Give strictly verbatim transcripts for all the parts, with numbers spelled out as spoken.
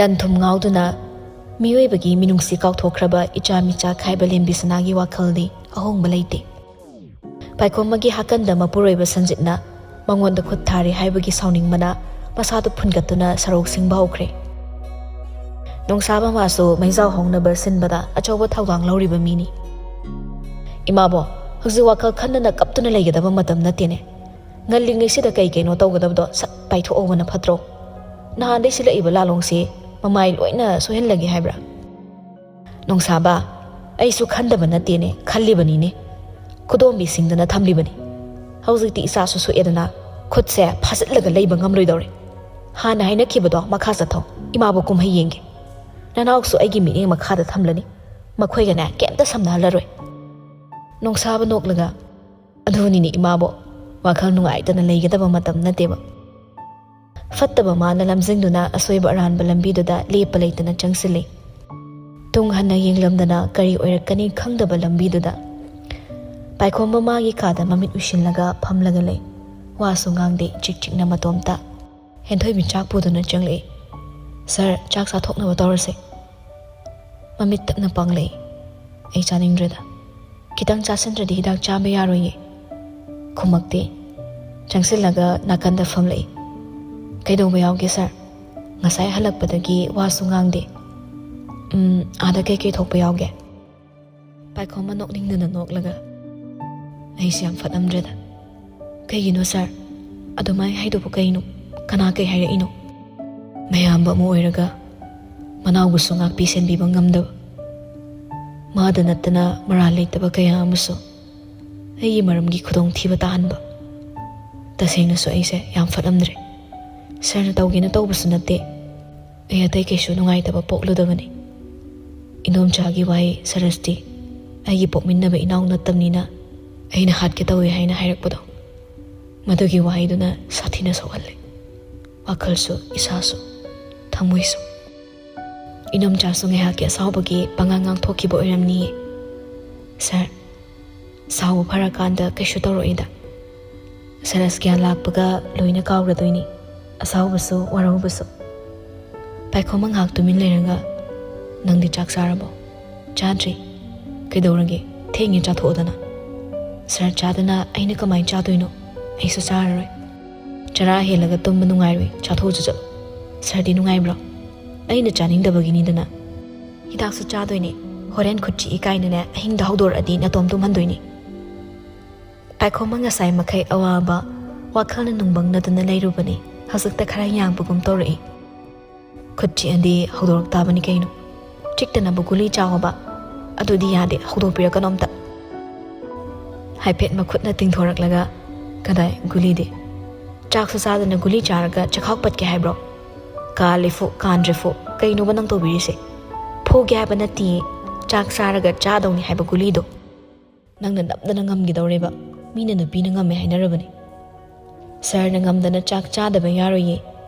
ꯂꯟ ꯊꯨꯝ ꯉꯥꯎꯗꯨꯅ ꯃꯤꯑꯣꯏꯕꯒꯤ ꯃꯤꯅꯨꯡꯁꯤ ꯀꯥꯎꯊꯣꯛꯈ꯭ꯔꯕ ꯏꯆꯥ ꯃꯤꯆꯥ ꯈꯥꯏꯕ ꯂꯦꯝꯕꯤꯁꯅꯥꯒꯤ ꯋꯥꯈꯜꯗꯤ ꯑꯍꯣꯡꯕ ꯂꯩꯇꯦ꯫ ꯄꯥꯏꯈꯣꯝꯕꯒꯤ ꯍꯥꯀꯟꯗ ꯃꯄꯨꯔꯣꯏꯕ ꯁꯟꯖꯤꯠꯅ ꯃꯉꯣꯟꯗ ꯈꯨꯠ ꯊꯥꯔꯦ ꯍꯥꯏꯕꯒꯤ ꯁꯥꯎꯅꯤꯡꯕꯅ ꯃꯁꯥꯗꯨ ꯐꯨꯟꯒꯠꯇꯨꯅ ꯁꯔꯧ ꯁꯤꯡꯕ ꯍꯧꯈ꯭ꯔꯦ꯫ ꯅꯣꯡꯁꯥꯕ ꯃꯥꯁꯨ ꯃꯩꯖꯥꯎ ꯍꯧꯅꯕ ꯁꯤꯟꯕꯗ ꯑꯆꯧꯕ ꯊꯧꯗꯥꯡ ꯂꯧꯔꯤꯕ ꯃꯤꯅꯤ꯫ "ꯏꯃꯥꯕꯣ, ꯍꯧꯖꯤꯛ ꯋꯥꯈꯜ ꯈꯟꯗꯅ ꯀꯞꯇꯨꯅ ꯂꯩꯒꯗꯕ ꯃꯇꯝ ꯅꯠꯇꯦꯅꯦ꯫ ꯉꯜꯂꯤꯉꯩꯁꯤꯗ ꯀꯩ ꯀꯩꯅꯣ ꯇꯧꯒꯗꯕꯗꯣ ꯁꯠ ꯄꯥꯏꯊꯣꯛꯍꯧꯕꯅ ꯐꯠꯇ꯭ꯔꯣ? ꯅꯍꯥꯟꯗꯩ ꯁꯤꯜꯂꯛꯏꯕ ꯂꯥꯂꯣꯡꯁꯤ ꯃꯃꯥꯏ ꯂꯣꯏꯅ ꯁꯣꯏꯍꯜꯂꯒꯦ ꯍꯥꯏꯕ꯭ꯔꯥ?" "ꯅꯣꯡꯁꯥꯕ, ꯑꯩꯁꯨ ꯈꯟꯗꯕ ꯅꯠꯇꯦꯅꯦ, ꯈꯜꯂꯤꯕꯅꯤꯅꯦ꯫ ꯈꯨꯗꯣꯝꯕꯤ ꯁꯤꯡꯗꯅ ꯊꯝꯂꯤꯕꯅꯤ꯫ ꯍꯧꯖꯤꯛꯇꯤ ꯏꯆꯥꯁꯨ ꯁꯣꯛꯑꯦꯗꯅ ꯈꯨꯠꯁꯦ ꯐꯥꯖꯤꯜꯂꯒ ꯂꯩꯕ ꯉꯝꯂꯣꯏꯗꯧꯔꯦ꯫ ꯍꯥꯟꯅ ꯍꯥꯏꯅꯈꯤꯕꯗꯣ ꯃꯈꯥ ꯆꯠꯊꯧ, ꯏꯃꯥꯕꯨ ꯀꯨꯝꯍꯩ ꯌꯦꯡꯒꯦ꯫ ꯅꯅꯥꯎꯁꯨ ꯑꯩꯒꯤ ꯃꯤꯠꯌꯦꯡ ꯃꯈꯥꯗ ꯊꯝꯂꯅꯤ꯫ ꯃꯈꯣꯏꯒꯅꯦ ꯀꯩꯝꯇ ꯁꯝꯅꯍꯜꯂꯔꯣꯏ꯫" ꯅꯣꯡꯁꯥꯕ ꯅꯣꯛꯂꯒ, "ꯑꯗꯨꯅꯤꯅꯦ ꯏꯃꯥꯕꯣ, ꯋꯥꯈꯜ ꯅꯨꯡꯉꯥꯏꯇꯅ ꯂꯩꯒꯗꯕ ꯃꯇꯝ ꯅꯠꯇꯦꯕ꯫" ꯐꯠꯇꯕ ꯃꯥꯅ ꯂꯝꯖꯤꯡꯗꯨꯅ ꯑꯁꯣꯏꯕ ꯑꯔꯥꯟꯕ ꯂꯝꯕꯤꯗꯨꯗ ꯂꯦꯞꯄ ꯂꯩꯇꯅ ꯆꯪꯁꯤꯜꯂꯤ꯫ ꯇꯨꯡ ꯍꯟꯅ ꯌꯦꯡꯂꯝꯗꯅ ꯀꯔꯤ ꯑꯣꯏꯔꯛꯀꯅꯤ ꯈꯪꯗꯕ ꯂꯝꯕꯤꯗꯨꯗ ꯄꯥꯏꯈꯣꯝꯕ ꯃꯥꯒꯤ ꯀꯥꯗ ꯃꯃꯤꯠ ꯎꯏꯁꯤꯜꯂꯒ ꯐꯝꯂꯒ ꯂꯩ꯫ ꯋꯥꯁꯨ ꯉꯥꯡꯗꯦ, ꯏꯆꯤꯛ ꯆꯤꯛꯅ ꯃꯇꯣꯝꯇ꯫ ꯍꯦꯟꯊꯣꯏꯕꯤ ꯆꯥꯛ ꯄꯨꯗꯨꯅ ꯆꯪꯂꯛꯏ꯫ "ꯁꯥꯔ, ꯆꯥꯛ ꯆꯥꯊꯣꯛꯅꯕ ꯇꯧꯔꯁꯦ꯫" ꯃꯃꯤꯠ ꯇꯞꯅ ꯄꯥꯡꯂꯛꯏ꯫ "ꯑꯩ ꯆꯥꯅꯤꯡꯗ꯭ꯔꯦꯗ꯫ ꯈꯤꯇꯪ ꯆꯥꯁꯤꯟꯗ꯭ꯔꯗꯤ ꯍꯤꯗꯥꯛ ꯆꯥꯕ ꯌꯥꯔꯣꯏꯌꯦ꯫" ꯈꯨꯝꯃꯛꯇꯦ꯫ ꯆꯪꯁꯤꯜꯂꯒ ꯅꯥꯀꯟꯗ ꯐꯝꯂꯛꯏ꯫ "ꯀꯩꯗꯧꯕ ꯌꯥꯎꯒꯦ ꯁꯥꯔ? ꯉꯁꯥꯏ ꯍꯜꯂꯛꯄꯗꯒꯤ ꯋꯥꯁꯨ ꯉꯥꯡꯗꯦ꯫" "ꯎꯝ, ꯑꯥꯗ ꯀꯩꯀꯩ ꯊꯣꯛꯄ ꯌꯥꯎꯒꯦ?" ꯄꯥꯏꯈꯣꯝꯕ ꯅꯣꯛꯅꯤꯡꯗꯅ ꯅꯣꯛꯂꯒ, "ꯑꯩꯁꯦ ꯌꯥꯝ ꯐꯠꯂꯝꯗ꯭ꯔꯦꯗ꯫" "ꯀꯩꯒꯤꯅꯣ ꯁꯥꯔ? ꯑꯗꯨꯃꯥꯏ ꯍꯥꯏꯗꯨꯕꯨ ꯀꯩꯅꯣ? ꯀꯅꯥ ꯀꯩ ꯍꯥꯏꯔꯛꯏꯅꯣ?" ꯃꯌꯥꯝꯕ ꯑꯃ ꯑꯣꯏꯔꯒ ꯃꯅꯥꯎꯕꯨꯁꯨ ꯉꯥꯛꯄꯤ ꯁꯦꯟꯕꯤꯕ ꯉꯝꯗꯕ, ꯃꯥꯗ ꯅꯠꯇꯅ ꯃꯔꯥꯜ ꯂꯩꯇꯕ ꯀꯌꯥ ꯑꯃꯁꯨ ꯑꯩꯒꯤ ꯃꯔꯝꯒꯤ ꯈꯨꯗꯣꯡꯊꯤꯕ ꯇꯥꯍꯟꯕ꯫ ꯇꯁꯦꯡꯅꯁꯨ ꯑꯩꯁꯦ ꯌꯥꯝ ꯐꯠꯂꯝꯗ꯭ꯔꯦ꯫ ꯁꯥꯔꯅ ꯇꯧꯒꯦꯅ ꯇꯧꯕꯁꯨ ꯅꯠꯇꯦ꯫ ꯑꯩ ꯑꯇꯩ ꯀꯩꯁꯨ ꯅꯨꯡꯉꯥꯏꯇꯕ ꯄꯣꯛꯂꯨꯗꯕꯅꯤ꯫ ꯏꯟꯗꯣꯝꯆꯥꯒꯤ ꯋꯥꯍꯩ, "ꯁꯔꯁꯇꯤ ꯑꯩꯒꯤ ꯄꯣꯛꯃꯤꯟꯅꯕ ꯏꯅꯥꯎ ꯅꯠꯇꯕꯅꯤꯅ ꯑꯩꯅ ꯍꯥꯠꯀꯦ ꯇꯧꯏ" ꯍꯥꯏꯅ ꯍꯥꯏꯔꯛꯄꯗꯣ, ꯃꯗꯨꯒꯤ ꯋꯥꯍꯩꯗꯨꯅ ꯁꯥꯊꯤꯅ ꯁꯣꯛꯍꯜꯂꯦ꯫ ꯋꯥꯈꯜꯁꯨ, ꯏꯁꯥꯁꯨ, ꯊꯃꯣꯏꯁꯨ꯫ ꯏꯅꯣꯝꯆꯥꯁꯨ ꯉꯥꯏꯍꯥꯛꯀꯤ ꯑꯁꯥꯎꯕꯒꯤ ꯄꯉꯥꯡ ꯉꯥꯡꯊꯣꯛꯈꯤꯕ ꯑꯣꯏꯔꯝꯅꯤꯌꯦ꯫ "ꯁꯥꯔ, ꯁꯥꯎꯕ ꯐꯔꯀꯥꯟꯗ ꯀꯩꯁꯨ ꯇꯧꯔꯛꯑꯣꯏꯗ꯫ ꯁꯔꯁ ꯒ꯭ꯌꯥꯟ ꯂꯥꯛꯄꯒ ꯂꯣꯏꯅ ꯀꯥꯎꯔꯗꯣꯏꯅꯤ, ꯑꯁꯥꯎꯕꯁꯨ ꯋꯥꯔꯧꯕꯁꯨ꯫" ꯄꯥꯏꯈꯣꯝꯕ ꯉꯥꯏꯍꯥꯛ ꯇꯨꯃꯤꯟ ꯂꯩꯔꯒ, "ꯅꯪꯗꯤ ꯆꯥꯛ ꯆꯥꯔꯕꯣ?" "ꯆꯥꯗ꯭ꯔꯤ꯫" "ꯀꯩꯗꯧꯔꯒꯦ? ꯊꯦꯡꯉꯦ, ꯆꯥꯊꯣꯛꯑꯣꯗꯅ꯫" "ꯁꯥꯔ, ꯆꯥꯗꯅ ꯑꯩꯅ ꯀꯃꯥꯏꯅ ꯆꯥꯗꯣꯏꯅꯣ? ꯑꯩꯁꯨ ꯆꯥꯔꯔꯣꯏ꯫ ꯆꯔꯥ ꯍꯦꯜꯂꯒ ꯇꯨꯝꯕ ꯅꯨꯡꯉꯥꯏꯔꯣꯏ, ꯆꯥꯊꯣꯛꯑꯁꯨ ꯆꯠꯂꯣ꯫" "ꯁꯥꯔꯗꯤ ꯅꯨꯡꯉꯥꯏꯕ꯭ꯔꯣ?" "ꯑꯩꯅ ꯆꯥꯅꯤꯡꯗꯕꯒꯤꯅꯤꯗꯅ꯫" "ꯍꯤꯗꯥꯛꯁꯨ ꯆꯥꯗꯣꯏꯅꯦ, ꯍꯣꯔꯦꯟ ꯈꯨꯠ ꯆꯤꯛꯏ ꯀꯥꯏꯅꯅꯦ ꯑꯍꯤꯡꯗ ꯍꯧꯗꯣꯔꯛꯑꯗꯤ ꯅꯇꯣꯝ ꯇꯨꯝꯍꯟꯗꯣꯏꯅꯤ꯫" ꯄꯥꯏꯈꯣꯝꯕ ꯉꯁꯥꯏ ꯃꯈꯩ ꯑꯋꯥꯕ ꯋꯥꯈꯜꯅ ꯅꯨꯡꯕꯪꯅꯗꯨꯅ ꯂꯩꯔꯨꯕꯅꯤ꯫ ꯍꯧꯖꯤꯛꯇ ꯈꯔ ꯌꯥꯡꯕꯒꯨꯝ ꯇꯧꯔꯛꯏ꯫ "ꯈꯨꯠ ꯆꯤꯛꯑꯗꯤ ꯍꯧꯗꯣꯔꯛ ꯇꯥꯕꯅꯤ ꯀꯩꯅꯣ꯫ ꯆꯤꯛꯇꯅꯕ ꯒꯨꯂꯤ ꯆꯥꯎꯑꯣꯕ꯫" "ꯑꯗꯨꯗꯤ ꯌꯥꯗꯦ, ꯍꯧꯗꯣꯛꯄꯤꯔꯛꯀꯅꯣ ꯑꯝꯇ꯫" ꯍꯥꯏꯐꯦꯠ ꯃꯈꯨꯠꯅ ꯇꯤꯡꯊꯣꯔꯛꯂꯒ, "ꯀꯗꯥꯏ ꯒꯨꯂꯤꯗꯤ? ꯆꯥꯛꯁꯨ ꯆꯥꯗꯅ ꯒꯨꯂꯤ ꯆꯥꯔꯒ ꯆꯈꯥꯎ ꯄꯠꯀꯦ ꯍꯥꯏꯕ꯭ꯔꯣ? ꯀꯥꯜꯂꯤꯐꯨ, ꯀꯥꯟꯗ꯭ꯔꯤꯐꯨ, ꯀꯩꯅꯣꯕ ꯅꯪ ꯇꯧꯕꯤꯔꯤꯁꯦ? ꯐꯨꯒꯦ ꯍꯥꯏꯕ ꯅꯠꯇꯤꯌꯦ, ꯆꯥꯛ ꯆꯥꯔꯒ ꯆꯥꯗꯧꯅꯤ ꯍꯥꯏꯕ ꯒꯨꯂꯤꯗꯣ꯫ ꯅꯪꯅ ꯅꯝꯗꯅ ꯉꯝꯈꯤꯗꯧꯔꯦꯕ꯫ ꯃꯤꯅ ꯅꯨꯄꯤꯅ ꯉꯝꯃꯦ ꯍꯥꯏꯅꯔꯕꯅꯤ꯫ ꯁꯥꯔꯅ ꯉꯝꯗꯅ ꯆꯥꯛ ꯆꯥꯗꯕ ꯌꯥꯔꯣꯏꯌꯦ꯫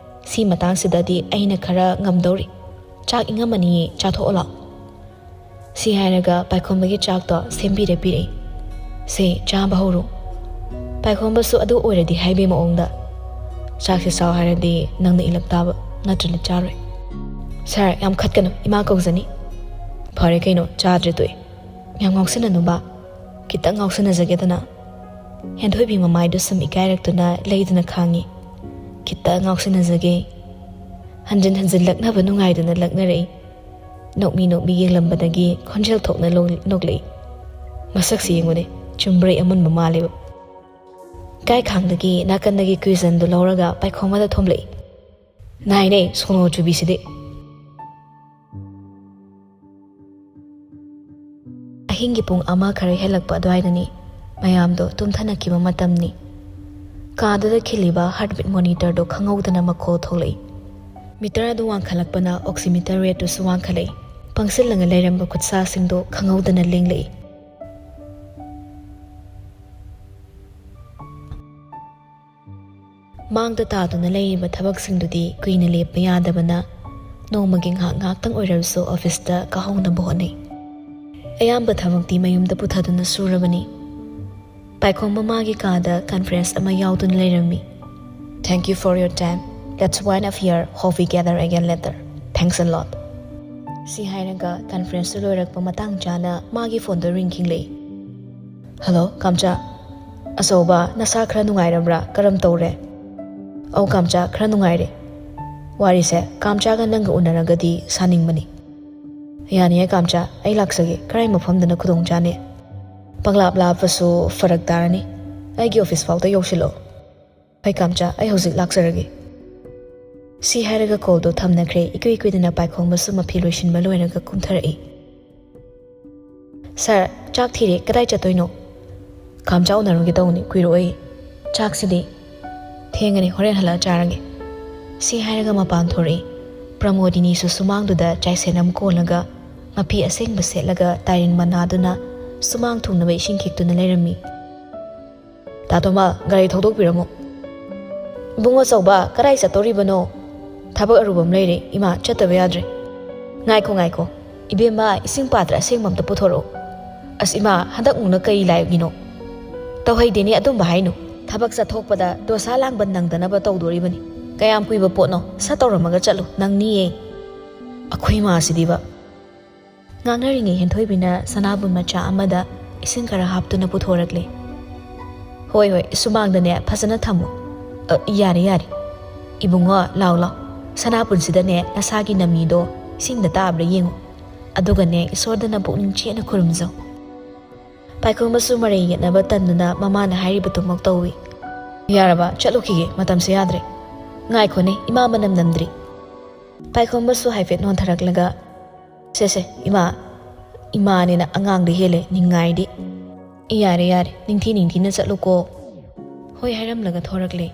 ꯁꯤ ꯃꯇꯥꯡꯁꯤꯗꯗꯤ ꯑꯩꯅ ꯈꯔ ꯉꯝꯗꯧꯔꯤ꯫ ꯆꯥꯛ ꯏꯪꯉꯝꯃꯅꯤꯌꯦ, ꯆꯥꯊꯣꯛꯑꯣ ꯂꯥꯎ꯫" ꯁꯤ ꯍꯥꯏꯔꯒ ꯄꯥꯏꯈꯣꯝꯕꯒꯤ ꯆꯥꯛꯇꯣ ꯁꯦꯝꯕꯤꯔ ꯄꯤꯔꯛꯏ꯫ "ꯁꯦ, ꯆꯥꯕ ꯍꯧꯔꯣ꯫ ꯄꯥꯏꯈꯣꯝꯕꯁꯨ ꯑꯗꯨ ꯑꯣꯏꯔꯗꯤ ꯍꯥꯏꯕꯒꯤ ꯃꯑꯣꯡꯗ, ꯆꯥꯛꯁꯦ ꯆꯥꯎ ꯍꯥꯏꯔꯗꯤ ꯅꯪꯅ ꯏꯜꯂꯛ ꯇꯥꯕ, ꯅꯠꯇ꯭ꯔꯗꯤ ꯆꯥꯔꯣꯏ꯫" "ꯁꯥꯔ, ꯌꯥꯝ ꯈꯠꯀꯅꯨ, ꯏꯃꯥ ꯀꯧꯖꯅꯤ꯫" "ꯐꯔꯦ ꯀꯩꯅꯣ, ꯆꯥꯗ꯭ꯔꯦ ꯇꯣꯛꯑꯦ꯫ ꯌꯥꯝ ꯉꯥꯎꯁꯤꯟꯅꯅꯨꯕ, ꯈꯤꯇꯪ ꯉꯥꯎꯁꯤꯟꯅꯖꯒꯦꯗꯅ꯫" ꯍꯦꯟꯊꯣꯏꯕꯤ ꯃꯃꯥꯏꯗꯨ ꯁꯨꯝ ꯏꯀꯥꯏꯔꯛꯇꯨꯅ ꯂꯩꯗꯨꯅ ꯈꯥꯡꯉꯤ꯫ "ꯈꯤꯇꯪ ꯉꯥꯎꯁꯤꯟꯅꯖꯒꯦ꯫" ꯍꯟꯖꯤꯟ ꯍꯟꯖꯤꯟ ꯂꯛꯅꯕ ꯅꯨꯡꯉꯥꯏꯗꯨꯅ ꯂꯛꯅꯔꯛꯏ꯫ ꯅꯣꯛꯃꯤ ꯅꯣꯛꯃꯤ ꯌꯦꯡꯂꯝꯕꯗꯒꯤ ꯈꯣꯟꯖꯦꯜ ꯊꯣꯛꯅ ꯂꯣ-, ꯅꯣꯛꯂꯛꯏ꯫ ꯃꯁꯛꯁꯤ ꯌꯦꯡꯉꯨꯅꯦ, ꯆꯨꯝꯕ꯭ꯔꯩ ꯑꯃꯨꯟꯕ ꯃꯥꯜꯂꯦꯕ꯫ ꯀꯥꯏꯈꯥꯡꯗꯒꯤ ꯅꯥꯀꯟꯗꯒꯤ ꯀ꯭ꯌꯨꯖꯟꯗꯨ ꯂꯧꯔꯒ ꯄꯥꯏꯈꯣꯝꯕꯗ ꯊꯣꯝꯂꯛꯏ꯫ "ꯅꯥꯏꯅꯦ, ꯁꯣꯅꯣ ꯆꯨꯕꯤꯁꯤꯗꯤ!" ꯑꯍꯤꯡꯒꯤ ꯄꯨꯡ ꯑꯃ ꯈꯔ ꯍꯦꯜꯂꯛꯄ ꯑꯗꯨꯋꯥꯏꯗꯅꯤ꯫ ꯃꯌꯥꯝꯗꯣ ꯇꯨꯝꯊꯅꯈꯤꯕ ꯃꯇꯝꯅꯤ꯫ ꯀꯥꯗꯨꯗ ꯈꯤꯜꯂꯤꯕ heartbeat monitorꯗꯣ ꯈꯪꯍꯧꯗꯅ ꯃꯈꯣꯜ ꯊꯣꯛꯂꯛꯏ꯫ ꯃꯤꯇꯔ ꯑꯗꯨ ꯋꯥꯡꯈꯠꯂꯛꯄꯅ oximeter rateꯗꯨꯁꯨ ꯋꯥꯡꯈꯠꯂꯛꯏ꯫ ꯄꯪꯁꯤꯜꯂꯒ ꯂꯩꯔꯝꯕ ꯈꯨꯠꯁꯥꯁꯤꯡꯗꯣ ꯈꯪꯍꯧꯗꯅ ꯂꯦꯡꯂꯛꯏ꯫ ꯃꯥꯡꯗ ꯇꯥꯗꯨꯅ ꯂꯩꯔꯤꯕ ꯊꯕꯛꯁꯤꯡꯗꯨꯗꯤ ꯀꯨꯏꯅ ꯂꯦꯞꯄ ꯌꯥꯗꯕꯅ, ꯅꯣꯡꯃꯒꯤ ꯉꯥꯏꯍꯥꯛ ꯉꯥꯏꯍꯥꯛꯇꯪ ꯑꯣꯏꯔꯕꯁꯨ ꯑꯣꯐꯤꯁꯇ ꯀꯥꯍꯧꯅꯕ ꯍꯣꯠꯅꯩ꯫ ꯑꯌꯥꯝꯕ ꯊꯕꯛꯇꯤ ꯃꯌꯨꯝꯗ ꯄꯨꯊꯗꯨꯅ ꯁꯨꯔꯕꯅꯤ꯫ ꯄꯥꯏꯈꯣꯝꯕ ꯃꯥꯒꯤ ꯀꯥꯗ ꯀꯟꯐ꯭ꯔꯦꯟꯁ ꯑꯃ ꯌꯥꯎꯗꯨꯅ ꯂꯩꯔꯝꯃꯤ꯫ "Thank you for your time. Let's wind up here, hope we gather again later." "Thanks a lot." ꯁꯤ ꯍꯥꯏꯔꯒ ꯀꯟꯐ꯭ꯔꯦꯟꯁꯇꯨ ꯂꯣꯏꯔꯛꯄ ꯃꯇꯥꯡ ꯆꯥꯅ ꯃꯥꯒꯤ ꯐꯣꯟꯗꯣ ꯔꯤꯡ ꯈꯤꯡꯂꯛꯏ꯫ "ꯍꯜꯂꯣ, ꯀꯥꯝꯆꯥ꯫ ꯑꯆꯧꯕ, ꯅꯁꯥ ꯈꯔ ꯅꯨꯡꯉꯥꯏꯔꯕ꯭ꯔꯥ? ꯀꯔꯝ ꯇꯧꯔꯦ?" "ꯑꯧ, ꯀꯥꯝꯆꯥ, ꯈꯔ ꯅꯨꯡꯉꯥꯏꯔꯦ꯫ ꯋꯥꯔꯤꯁꯦ ꯀꯥꯝꯆꯥꯒ ꯅꯪꯒ ꯎꯅꯔꯒꯗꯤ ꯁꯥꯅꯤꯡꯕꯅꯤ꯫" "ꯌꯥꯅꯤꯌꯦ, ꯀꯥꯝꯆꯥ꯫ ꯑꯩ ꯂꯥꯛꯆꯒꯦ꯫ ꯀꯔꯥꯏ ꯃꯐꯝꯗꯅ ꯈꯨꯗꯣꯡ ꯆꯥꯅꯤ? ꯄꯪꯂꯥꯞ ꯂꯥꯞꯄꯁꯨ ꯐꯔꯛ ꯇꯥꯔꯅꯤ꯫ ꯑꯩꯒꯤ ꯑꯣꯐꯤꯁ ꯐꯥꯎꯗ ꯌꯧꯁꯤꯜꯂꯛꯑꯣ꯫" "ꯍꯣꯏ, ꯀꯥꯝꯆꯥ, ꯑꯩ ꯍꯧꯖꯤꯛ ꯂꯥꯛꯆꯔꯒꯦ꯫" ꯁꯤ ꯍꯥꯏꯔꯒ ꯀꯣꯜꯗꯣ ꯊꯝꯅꯈ꯭ꯔꯦ꯫ ꯏꯀꯨꯏ ꯀꯨꯏꯗꯅ ꯄꯥꯏꯈꯣꯝꯕꯁꯨ ꯃꯐꯤ ꯂꯣꯏꯁꯤꯟꯕ ꯂꯣꯏꯔꯒ ꯀꯨꯝꯊꯔꯛꯏ꯫ "ꯁꯥꯔ, ꯆꯥꯛ ꯊꯤꯔꯦ, ꯀꯗꯥꯏ ꯆꯠꯇꯣꯏꯅꯣ?" "ꯀꯥꯝꯆꯥ ꯎꯅꯔꯨꯒꯦ ꯇꯧꯕꯅꯤ, ꯀꯨꯏꯔꯛꯑꯣꯏ꯫" "ꯆꯥꯛꯁꯤꯗꯤ?" "ꯊꯦꯡꯉꯅꯤ, ꯍꯣꯔꯦꯟ ꯍꯜꯂꯛꯑ ꯆꯥꯔꯒꯦ꯫" ꯁꯤ ꯍꯥꯏꯔꯒ ꯃꯄꯥꯟ ꯊꯣꯔꯛꯏ꯫ ꯄ꯭ꯔꯃꯣꯗꯤꯅꯤꯁꯨ ꯁꯨꯃꯥꯡꯗꯨꯗ ꯆꯥꯏꯁꯦꯟ ꯑꯃ ꯀꯣꯜꯂꯒ ꯃꯐꯤ ꯑꯁꯦꯡꯕ ꯁꯦꯠꯂꯒ ꯇꯥꯏꯔꯤꯟ ꯃꯅꯥꯗꯨꯅ ꯁꯨꯃꯥꯡ ꯊꯨꯡꯅꯕ ꯏꯁꯤꯡ ꯈꯤꯛꯇꯨꯅ ꯂꯩꯔꯝꯃꯤ꯫ "ꯇꯥ ꯇꯣꯝꯕ, ꯒꯥꯔꯤ ꯊꯧꯗꯣꯛꯄꯤꯔꯝꯃꯣ꯫" "ꯏꯕꯨꯡꯉꯣ ꯆꯧꯕ, ꯀꯗꯥꯏ ꯆꯠꯇꯧꯔꯤꯕꯅꯣ?" "ꯊꯕꯛ ꯑꯔꯨꯕ ꯑꯃ ꯂꯩꯔꯦ ꯏꯃꯥ, ꯆꯠꯇꯕ ꯌꯥꯗ꯭ꯔꯦ꯫" "ꯉꯥꯏꯈꯣ ꯉꯥꯏꯈꯣ, ꯏꯕꯦꯝꯃ, ꯏꯁꯤꯡ ꯄꯥꯇ꯭ꯔ ꯑꯁꯦꯡꯕ ꯑꯝꯇ ꯄꯨꯊꯣꯔꯛꯑꯣ꯫" "ꯑꯁ ꯏꯃꯥ, ꯍꯟꯗꯛ ꯃꯨꯛꯅ ꯀꯩ ꯂꯥꯏꯕꯒꯤꯅꯣ?" "ꯇꯧꯍꯩꯗꯦꯅꯦ ꯑꯗꯨꯝꯕ ꯍꯥꯏꯅꯨ꯫ ꯊꯕꯛ ꯆꯠꯊꯣꯛꯄꯗ ꯗꯣꯁꯥ ꯂꯥꯡꯕ ꯅꯪꯗꯅꯕ ꯇꯧꯗꯣꯔꯤꯕꯅꯤ꯫ ꯀꯌꯥꯝ ꯀꯨꯏꯕ ꯄꯣꯠꯅꯣ? ꯁꯠ ꯇꯧꯔꯝꯃꯒ ꯆꯠꯂꯨ, ꯅꯪꯅꯤꯌꯦ꯫" "ꯑꯩꯈꯣꯏ ꯏꯃꯥꯁꯤꯗꯤꯕ꯫" ꯉꯥꯡꯅꯔꯤꯉꯩ ꯍꯦꯟꯊꯣꯏꯕꯤꯅ ꯁꯅꯥꯕꯨꯟ ꯃꯆꯥ ꯑꯃꯗ ꯏꯁꯤꯡ ꯈꯔ ꯍꯥꯞꯇꯨꯅ ꯄꯨꯊꯣꯔꯛꯂꯦ꯫ "ꯍꯣꯏ ꯍꯣꯏ, ꯁꯨꯃꯥꯡꯗꯅꯦ ꯐꯖꯅ ꯊꯝꯃꯨ꯫ ꯑ, ꯌꯥꯔꯦ ꯌꯥꯔꯦ꯫ ꯏꯕꯨꯡꯉꯣ, ꯂꯥꯎ ꯂꯥꯎ꯫ ꯁꯅꯥꯕꯨꯟꯁꯤꯗꯅꯦ ꯅꯁꯥꯒꯤ ꯅꯃꯤꯗꯣ ꯏꯁꯤꯡꯗ ꯇꯥꯕ꯭ꯔꯥ ꯌꯦꯡꯉꯨ꯫ ꯑꯗꯨꯒꯅꯦ ꯏꯁꯣꯔꯗꯅ ꯄꯨꯛꯅꯤꯡ ꯆꯦꯠꯅ ꯈꯨꯔꯨꯝꯖꯧ꯫" ꯄꯥꯏꯈꯣꯝꯕꯁꯨ ꯃꯔꯩ ꯌꯦꯠꯅꯕ ꯇꯟꯗꯨꯅ ꯃꯃꯥꯅ ꯍꯥꯏꯔꯤꯕꯗꯨꯃꯛ ꯇꯧꯏ꯫ "ꯌꯥꯔꯕ, ꯆꯠꯂꯨꯈꯤꯒꯦ, ꯃꯇꯝꯁꯦ ꯌꯥꯗ꯭ꯔꯦ꯫" "ꯉꯥꯏꯈꯣꯅꯦ, ꯏꯃꯥ ꯃꯅꯝ ꯅꯝꯗ꯭ꯔꯤ꯫" ꯄꯥꯏꯈꯣꯝꯕꯁꯨ ꯍꯥꯏꯐꯦꯠ ꯅꯣꯟꯊꯔꯛꯂꯒ, "ꯁꯦ ꯁꯦ, ꯏꯃꯥ, ꯏꯃꯥꯅꯤꯅ ꯑꯉꯥꯡꯗ ꯍꯦꯜꯂꯦ ꯅꯤꯡꯉꯥꯏꯗꯤ꯫ ꯌꯥꯔꯦ ꯌꯥꯔꯦ, ꯅꯤꯡꯊꯤ ꯅꯤꯡꯊꯤꯅ ꯆꯠꯂꯨꯀꯣ꯫" ꯍꯣꯏ ꯍꯥꯏꯔꯝꯂꯒ ꯊꯣꯔꯛꯂꯦ꯫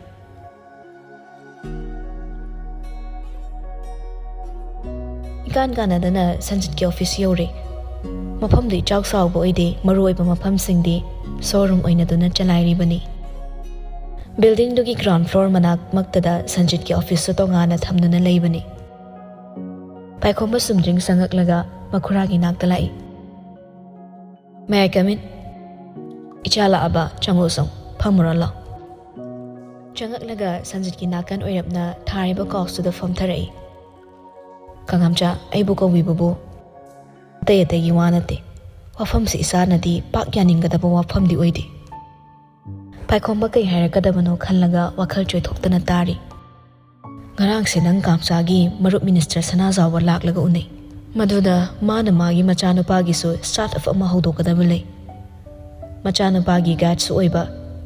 ꯏꯀꯥꯟ ꯀꯥꯟꯅꯗꯅ ꯁꯟꯖꯤꯠꯀꯤ ꯑꯣꯐꯤꯁ ꯌꯧꯔꯦ꯫ ꯃꯐꯝꯗꯨ ꯏꯆꯥꯎ ꯆꯥꯎꯕ ꯑꯣꯏꯗꯦ, ꯃꯔꯨ ꯑꯣꯏꯕ ꯃꯐꯝꯁꯤꯡꯗꯤ ꯁꯣꯔꯨꯝ ꯑꯣꯏꯅꯗꯨꯅ ꯆꯂꯥꯏꯔꯤꯕꯅꯤ꯫ ꯕꯤꯜꯗꯤꯡꯗꯨꯒꯤ ꯒ꯭ꯔꯥꯎꯟ ꯐ꯭ꯂꯣꯔ ꯃꯅꯥꯛꯃꯛꯇꯗ ꯁꯟꯖꯤꯠꯀꯤ ꯑꯣꯐꯤꯁꯁꯨ ꯇꯣꯉꯥꯟꯅ ꯊꯝꯗꯨꯅ ꯂꯩꯕꯅꯤ꯫ ꯄꯥꯏꯈꯣꯝꯕ ꯁꯨꯝꯗ꯭ꯔꯤꯡ ꯆꯪꯉꯛꯂꯒ ꯃꯈꯨꯔꯥꯒꯤ ꯅꯥꯛꯇ ꯂꯥꯛꯏ꯫ "May I come in?" "ꯏꯆꯥ ꯂꯥꯛꯑꯕ? ꯆꯪꯉꯣ ꯆꯪꯉꯣ, ꯐꯝꯃꯨꯔꯣ ꯂꯥꯎ꯫" ꯆꯪꯉꯛꯂꯒ ꯁꯟꯖꯤꯠꯀꯤ ꯅꯥꯀꯟ ꯑꯣꯏꯔꯞꯅ ꯊꯥꯔꯤꯕ ꯀꯥꯎꯁꯇꯨꯗ ꯐꯝꯊꯔꯛꯏ꯫ "ꯀꯥꯉꯥꯝꯆꯥ, ꯑꯩꯕꯨ ꯀꯧꯕꯤꯕꯕꯨ ꯑꯇꯩ ꯑꯇꯩꯒꯤ ꯋꯥ ꯅꯠꯇꯦ꯫ ꯋꯥꯐꯝꯁꯤ ꯏꯆꯥꯅꯗꯤ ꯄꯥꯛ ꯌꯥꯅꯤꯡꯒꯗꯕ ꯋꯥꯐꯝꯗꯤ ꯑꯣꯏꯗꯦ꯫" ꯄꯥꯏꯈꯣꯝꯕ ꯀꯩ ꯍꯥꯏꯔꯛꯀꯗꯕꯅꯣ ꯈꯜꯂꯒ ꯋꯥꯈꯜ ꯆꯣꯏꯊꯣꯛꯇꯅ ꯇꯥꯔꯤ꯫ "ꯉꯔꯥꯡꯁꯦ ꯅꯪ ꯀꯥꯝꯆꯥꯒꯤ ꯃꯔꯨꯞ ꯃꯤꯅꯤꯁꯇꯔ ꯁꯅꯥꯖꯥꯎꯕ ꯂꯥꯛꯂꯒ ꯎꯅꯩ꯫ ꯃꯗꯨꯗ ꯃꯥꯅ ꯃꯥꯒꯤ ꯃꯆꯥꯅꯨꯄꯥꯒꯤꯁꯨ ꯁ꯭ꯇꯥꯔꯠ ꯑꯞ ꯑꯃ ꯍꯧꯗꯣꯛꯀꯗꯕ ꯂꯩ꯫ ꯃꯆꯥꯅꯨꯄꯥꯒꯤ ꯒꯥꯏꯗꯁꯨ ꯑꯣꯏꯕ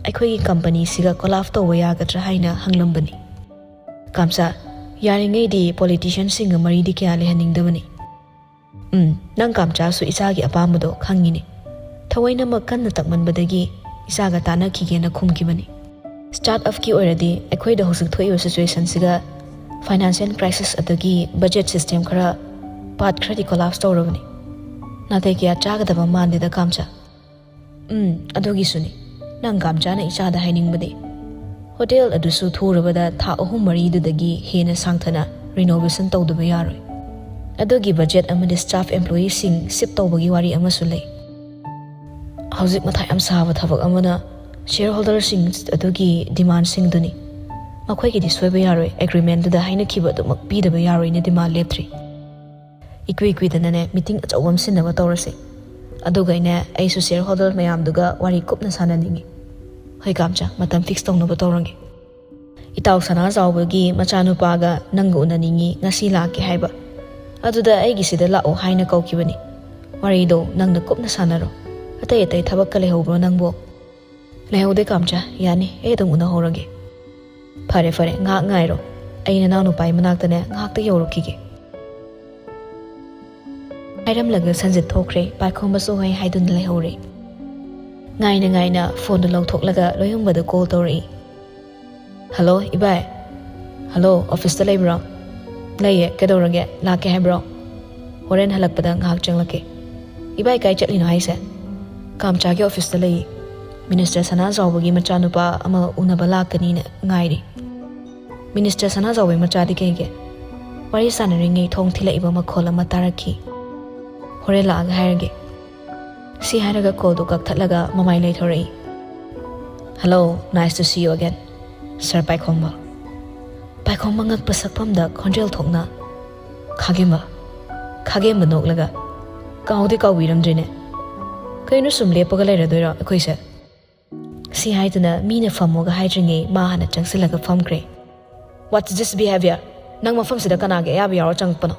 ꯑꯩꯈꯣꯏꯒꯤ ꯀꯝꯄꯅꯤꯁꯤꯒ ꯀꯣꯂꯥꯞ ꯇꯧꯕ ꯌꯥꯒꯗ꯭ꯔꯥ ꯍꯥꯏꯅ ꯍꯪꯂꯝꯕꯅꯤ꯫ ꯀꯥꯝꯆꯥ, ꯌꯥꯔꯤꯉꯩꯗꯤ ꯄꯣꯂꯤꯇꯤꯁꯤꯌꯟꯁꯤꯡꯒ ꯃꯔꯤꯗꯤ ꯀꯌꯥ ꯂꯩꯍꯟꯅꯤꯡꯗꯕꯅꯤ꯫" "ꯎꯝ, ꯅꯪ ꯀꯥꯝꯆꯥꯁꯨ ꯏꯆꯥꯒꯤ ꯑꯄꯥꯝꯕꯗꯣ ꯈꯪꯉꯤꯅꯦ꯫ ꯊꯑꯣꯏꯅꯃꯛ ꯀꯟꯅ ꯇꯛꯃꯟꯕꯗꯒꯤ ꯏꯆꯥꯒ ꯇꯥꯟꯅꯈꯤꯒꯦꯅ ꯈꯨꯝꯈꯤꯕꯅꯤ꯫ ꯁ꯭ꯇꯥꯔꯠ ꯑꯞꯀꯤ ꯑꯣꯏꯔꯗꯤ ꯑꯩꯈꯣꯏꯗ ꯍꯧꯖꯤꯛ ꯊꯣꯛꯏꯕ ꯁꯤꯆꯨꯋꯦꯁꯟꯁꯤꯒ ꯐꯥꯏꯅꯥꯟꯁꯤꯌꯦꯜ ꯀ꯭ꯔꯥꯏꯁꯤꯁ ꯑꯗꯒꯤ ꯕꯖꯦꯠ ꯁꯤꯁꯇꯦꯝ ꯈꯔ ꯄꯥꯔꯠ ꯈꯔꯗꯤ ꯀꯣꯂꯥꯞꯁ ꯇꯧꯔꯕꯅꯤ꯫ ꯅꯥꯇꯩ ꯀꯌꯥ ꯆꯥꯒꯗꯕ ꯃꯥꯟꯗꯦꯗ ꯀꯥꯝꯆꯥ꯫" "ꯎꯝ, ꯑꯗꯨꯒꯤꯁꯨꯅꯤ ꯅꯪ ꯀꯥꯝꯆꯥꯅ ꯏꯆꯥꯗ ꯍꯥꯏꯅꯤꯡꯕꯗꯤ꯫ ꯍꯣꯇꯦꯜ ꯑꯗꯨꯁꯨ ꯊꯨꯔꯕꯗ ꯊꯥ ꯑꯍꯨꯝ ꯃꯔꯤꯗꯨꯗꯒꯤ ꯍꯦꯟꯅ ꯁꯥꯡꯊꯅ ꯔꯤꯅꯣꯚꯦꯁꯟ ꯇꯧꯗꯕ ꯌꯥꯔꯣꯏ꯫ ꯑꯗꯨꯒꯤ ꯕꯖꯦꯠ ꯑꯃꯗꯤ ꯁ꯭ꯇꯥꯐ ꯑꯦꯝꯄ꯭ꯂꯣꯌꯤꯁꯤꯡ ꯁꯤꯞ ꯇꯧꯕꯒꯤ ꯋꯥꯔꯤ ꯑꯃꯁꯨ ꯂꯩ꯫ ꯍꯧꯖꯤꯛ ꯃꯊꯥ ꯌꯥꯝ ꯁꯥꯕ ꯊꯕꯛ ꯑꯃꯅ ꯁꯤꯌꯔ ꯍꯣꯜꯗꯔꯁꯤꯡ ꯑꯗꯨꯒꯤ ꯗꯤꯃꯥꯟꯁꯤꯡꯗꯨꯅꯤ꯫ ꯃꯈꯣꯏꯒꯤꯗꯤ ꯁꯣꯏꯕ ꯌꯥꯔꯣꯏ, ꯑꯦꯒ꯭ꯔꯤꯃꯦꯟꯗꯨꯗ ꯍꯥꯏꯅꯈꯤꯕ ꯑꯗꯨꯃꯛ ꯄꯤꯗꯕ ꯌꯥꯔꯣꯏꯅ ꯗꯤꯃꯥꯟ ꯂꯦꯞꯇ꯭ꯔꯤ꯫ ꯏꯀꯨꯏ ꯀꯨꯏꯗꯅꯅꯦ ꯃꯤꯇꯤꯡ ꯑꯆꯧꯕ ꯑꯃ ꯁꯤꯟꯅꯕ ꯇꯧꯔꯁꯤ꯫ ꯑꯗꯨꯒꯩꯅꯦ ꯑꯩꯁꯨ ꯁꯤꯌꯔ ꯍꯣꯜꯗꯔ ꯃꯌꯥꯝꯗꯨꯒ ꯋꯥꯔꯤ ꯀꯨꯞꯅ ꯁꯥꯟꯅꯅꯤꯡꯉꯤ꯫" "ꯍꯣꯏ ꯀꯥꯝꯆꯥ, ꯃꯇꯝ ꯐꯤꯛꯁ ꯇꯧꯅꯕ ꯇꯧꯔꯒꯦ꯫ ꯏꯇꯥꯎ ꯁꯅꯥꯖꯥꯎꯕꯒꯤ ꯃꯆꯥꯅꯨꯄꯥꯒ ꯅꯪꯒ ꯎꯅꯅꯤꯡꯉꯤ, ꯉꯁꯤ ꯂꯥꯛꯀꯦ ꯍꯥꯏꯕ꯫ ꯑꯗꯨꯗ ꯑꯩꯒꯤ ꯁꯤꯗ ꯂꯥꯛꯑꯣ ꯍꯥꯏꯅ ꯀꯧꯈꯤꯕꯅꯤ꯫ ꯋꯥꯔꯤꯗꯣ ꯅꯪꯅ ꯀꯨꯞꯅ ꯁꯥꯟꯅꯔꯣ꯫ ꯑꯇꯩ ꯑꯇꯩ ꯊꯕꯛꯀ ꯂꯩꯍꯧꯕ꯭ꯔꯣ ꯅꯪꯕꯣ?" "ꯂꯩꯍꯧꯗꯦ ꯀꯥꯝꯆꯥ, ꯌꯥꯅꯤ, ꯑꯩ ꯑꯗꯨꯝ ꯎꯅꯍꯧꯔꯒꯦ꯫" "ꯐꯔꯦ ꯐꯔꯦ, ꯉꯥꯏꯍꯥꯛ ꯉꯥꯏꯔꯣ꯫ ꯑꯩ ꯅꯅꯥꯎ ꯅꯨꯄꯥꯒꯤ ꯃꯅꯥꯛꯇꯅꯦ ꯉꯥꯏꯍꯥꯛꯇ ꯌꯧꯔꯨꯈꯤꯒꯦ꯫" ꯍꯥꯏꯔꯝꯂꯒ ꯁꯟꯖꯤꯠ ꯊꯣꯛꯈ꯭ꯔꯦ꯫ ꯄꯥꯏꯈꯣꯝꯕꯁꯨ ꯍꯣꯏ ꯍꯥꯏꯗꯨꯅ ꯂꯩꯍꯧꯔꯦ꯫ ꯉꯥꯏꯅ ꯉꯥꯏꯅ ꯐꯣꯟꯗꯨ ꯂꯧꯊꯣꯛꯂꯒ ꯂꯣꯌꯨꯝꯕꯗ ꯀꯣꯜ ꯇꯧꯔꯛꯏ꯫ "ꯍꯜꯂꯣ ꯏꯕꯥꯏ꯫" "ꯍꯜꯂꯣ, ꯑꯣꯐꯤꯁꯇ ꯂꯩꯕ꯭ꯔꯣ?" "ꯂꯩꯌꯦ, ꯀꯩꯗꯧꯔꯒꯦ? ꯂꯥꯛꯀꯦ ꯍꯥꯏꯕ꯭ꯔꯣ?" "ꯍꯣꯔꯦꯟ ꯍꯜꯂꯛꯄꯗ ꯉꯥꯏꯍꯥꯛ ꯆꯪꯂꯛꯀꯦ꯫" "ꯏꯕꯥꯏ ꯀꯥꯏ ꯆꯠꯂꯤꯅꯣ ꯍꯥꯏꯁꯦ?" "ꯀꯥꯝꯆꯥꯒꯤ ꯑꯣꯐꯤꯁꯇ ꯂꯩꯌꯦ꯫ ꯃꯤꯅꯤꯁꯇꯔ ꯁꯅꯥꯖꯥꯎꯕꯒꯤ ꯃꯆꯥꯅꯨꯄꯥ ꯑꯃ ꯎꯅꯕ ꯂꯥꯛꯀꯅꯤꯅ ꯉꯥꯏꯔꯤ꯫" "ꯃꯤꯅꯤꯁꯇꯔ ꯁꯅꯥꯖꯥꯎꯕꯒꯤ ꯃꯆꯥꯗꯤ ꯀꯩꯒꯤ?" ꯋꯥꯔꯤ ꯁꯥꯟꯅꯔꯤꯉꯩ ꯊꯣꯡ ꯊꯤꯜꯂꯛꯏꯕ ꯃꯈꯣꯜ ꯑꯃ ꯇꯥꯔꯛꯈꯤ꯫ "ꯍꯣꯔꯦꯟ ꯂꯥꯛꯑꯒ ꯍꯥꯏꯔꯒꯦ꯫" ꯁꯤ ꯍꯥꯏꯔꯒ ꯀꯣꯜꯗꯨ ꯀꯛꯊꯠꯂꯒ ꯃꯃꯥꯏ ꯂꯩꯊꯣꯔꯛꯏ꯫ "Hello, nice to see you again, Sir ꯄꯥꯏꯈꯣꯝꯕ꯫" ꯄꯥꯏꯈꯣꯝꯕ ꯉꯛꯄ ꯁꯛꯐꯝꯗ ꯈꯣꯟꯖꯦꯜ ꯊꯣꯛꯅ, ꯈꯥꯒꯦꯝꯕ, ꯈꯥꯒꯦꯝꯕ ꯅꯣꯛꯂꯒ, "ꯀꯥꯎꯗꯤ ꯀꯥꯎꯕꯤꯔꯝꯗ꯭ꯔꯤꯅꯦ꯫ ꯀꯩꯅꯣ, ꯁꯨꯝ ꯂꯦꯞꯄꯒ ꯂꯩꯔꯗꯣꯏꯔꯣ ꯑꯩꯈꯣꯏꯁꯦ?" ꯁꯤ ꯍꯥꯏꯗꯨꯅ ꯃꯤꯅ ꯐꯝꯃꯣꯒ ꯍꯥꯏꯗ꯭ꯔꯤꯉꯩ ꯃꯥ ꯍꯥꯟꯅ ꯆꯪꯁꯤꯜꯂꯒ ꯐꯝꯈ꯭ꯔꯦ꯫ "What's this behavior? ꯅꯪ ꯃꯐꯝꯁꯤꯗ ꯀꯅꯥꯒꯤ ꯑꯌꯥꯕ ꯌꯥꯎꯔ ꯆꯪꯉꯛꯄꯅꯣ?"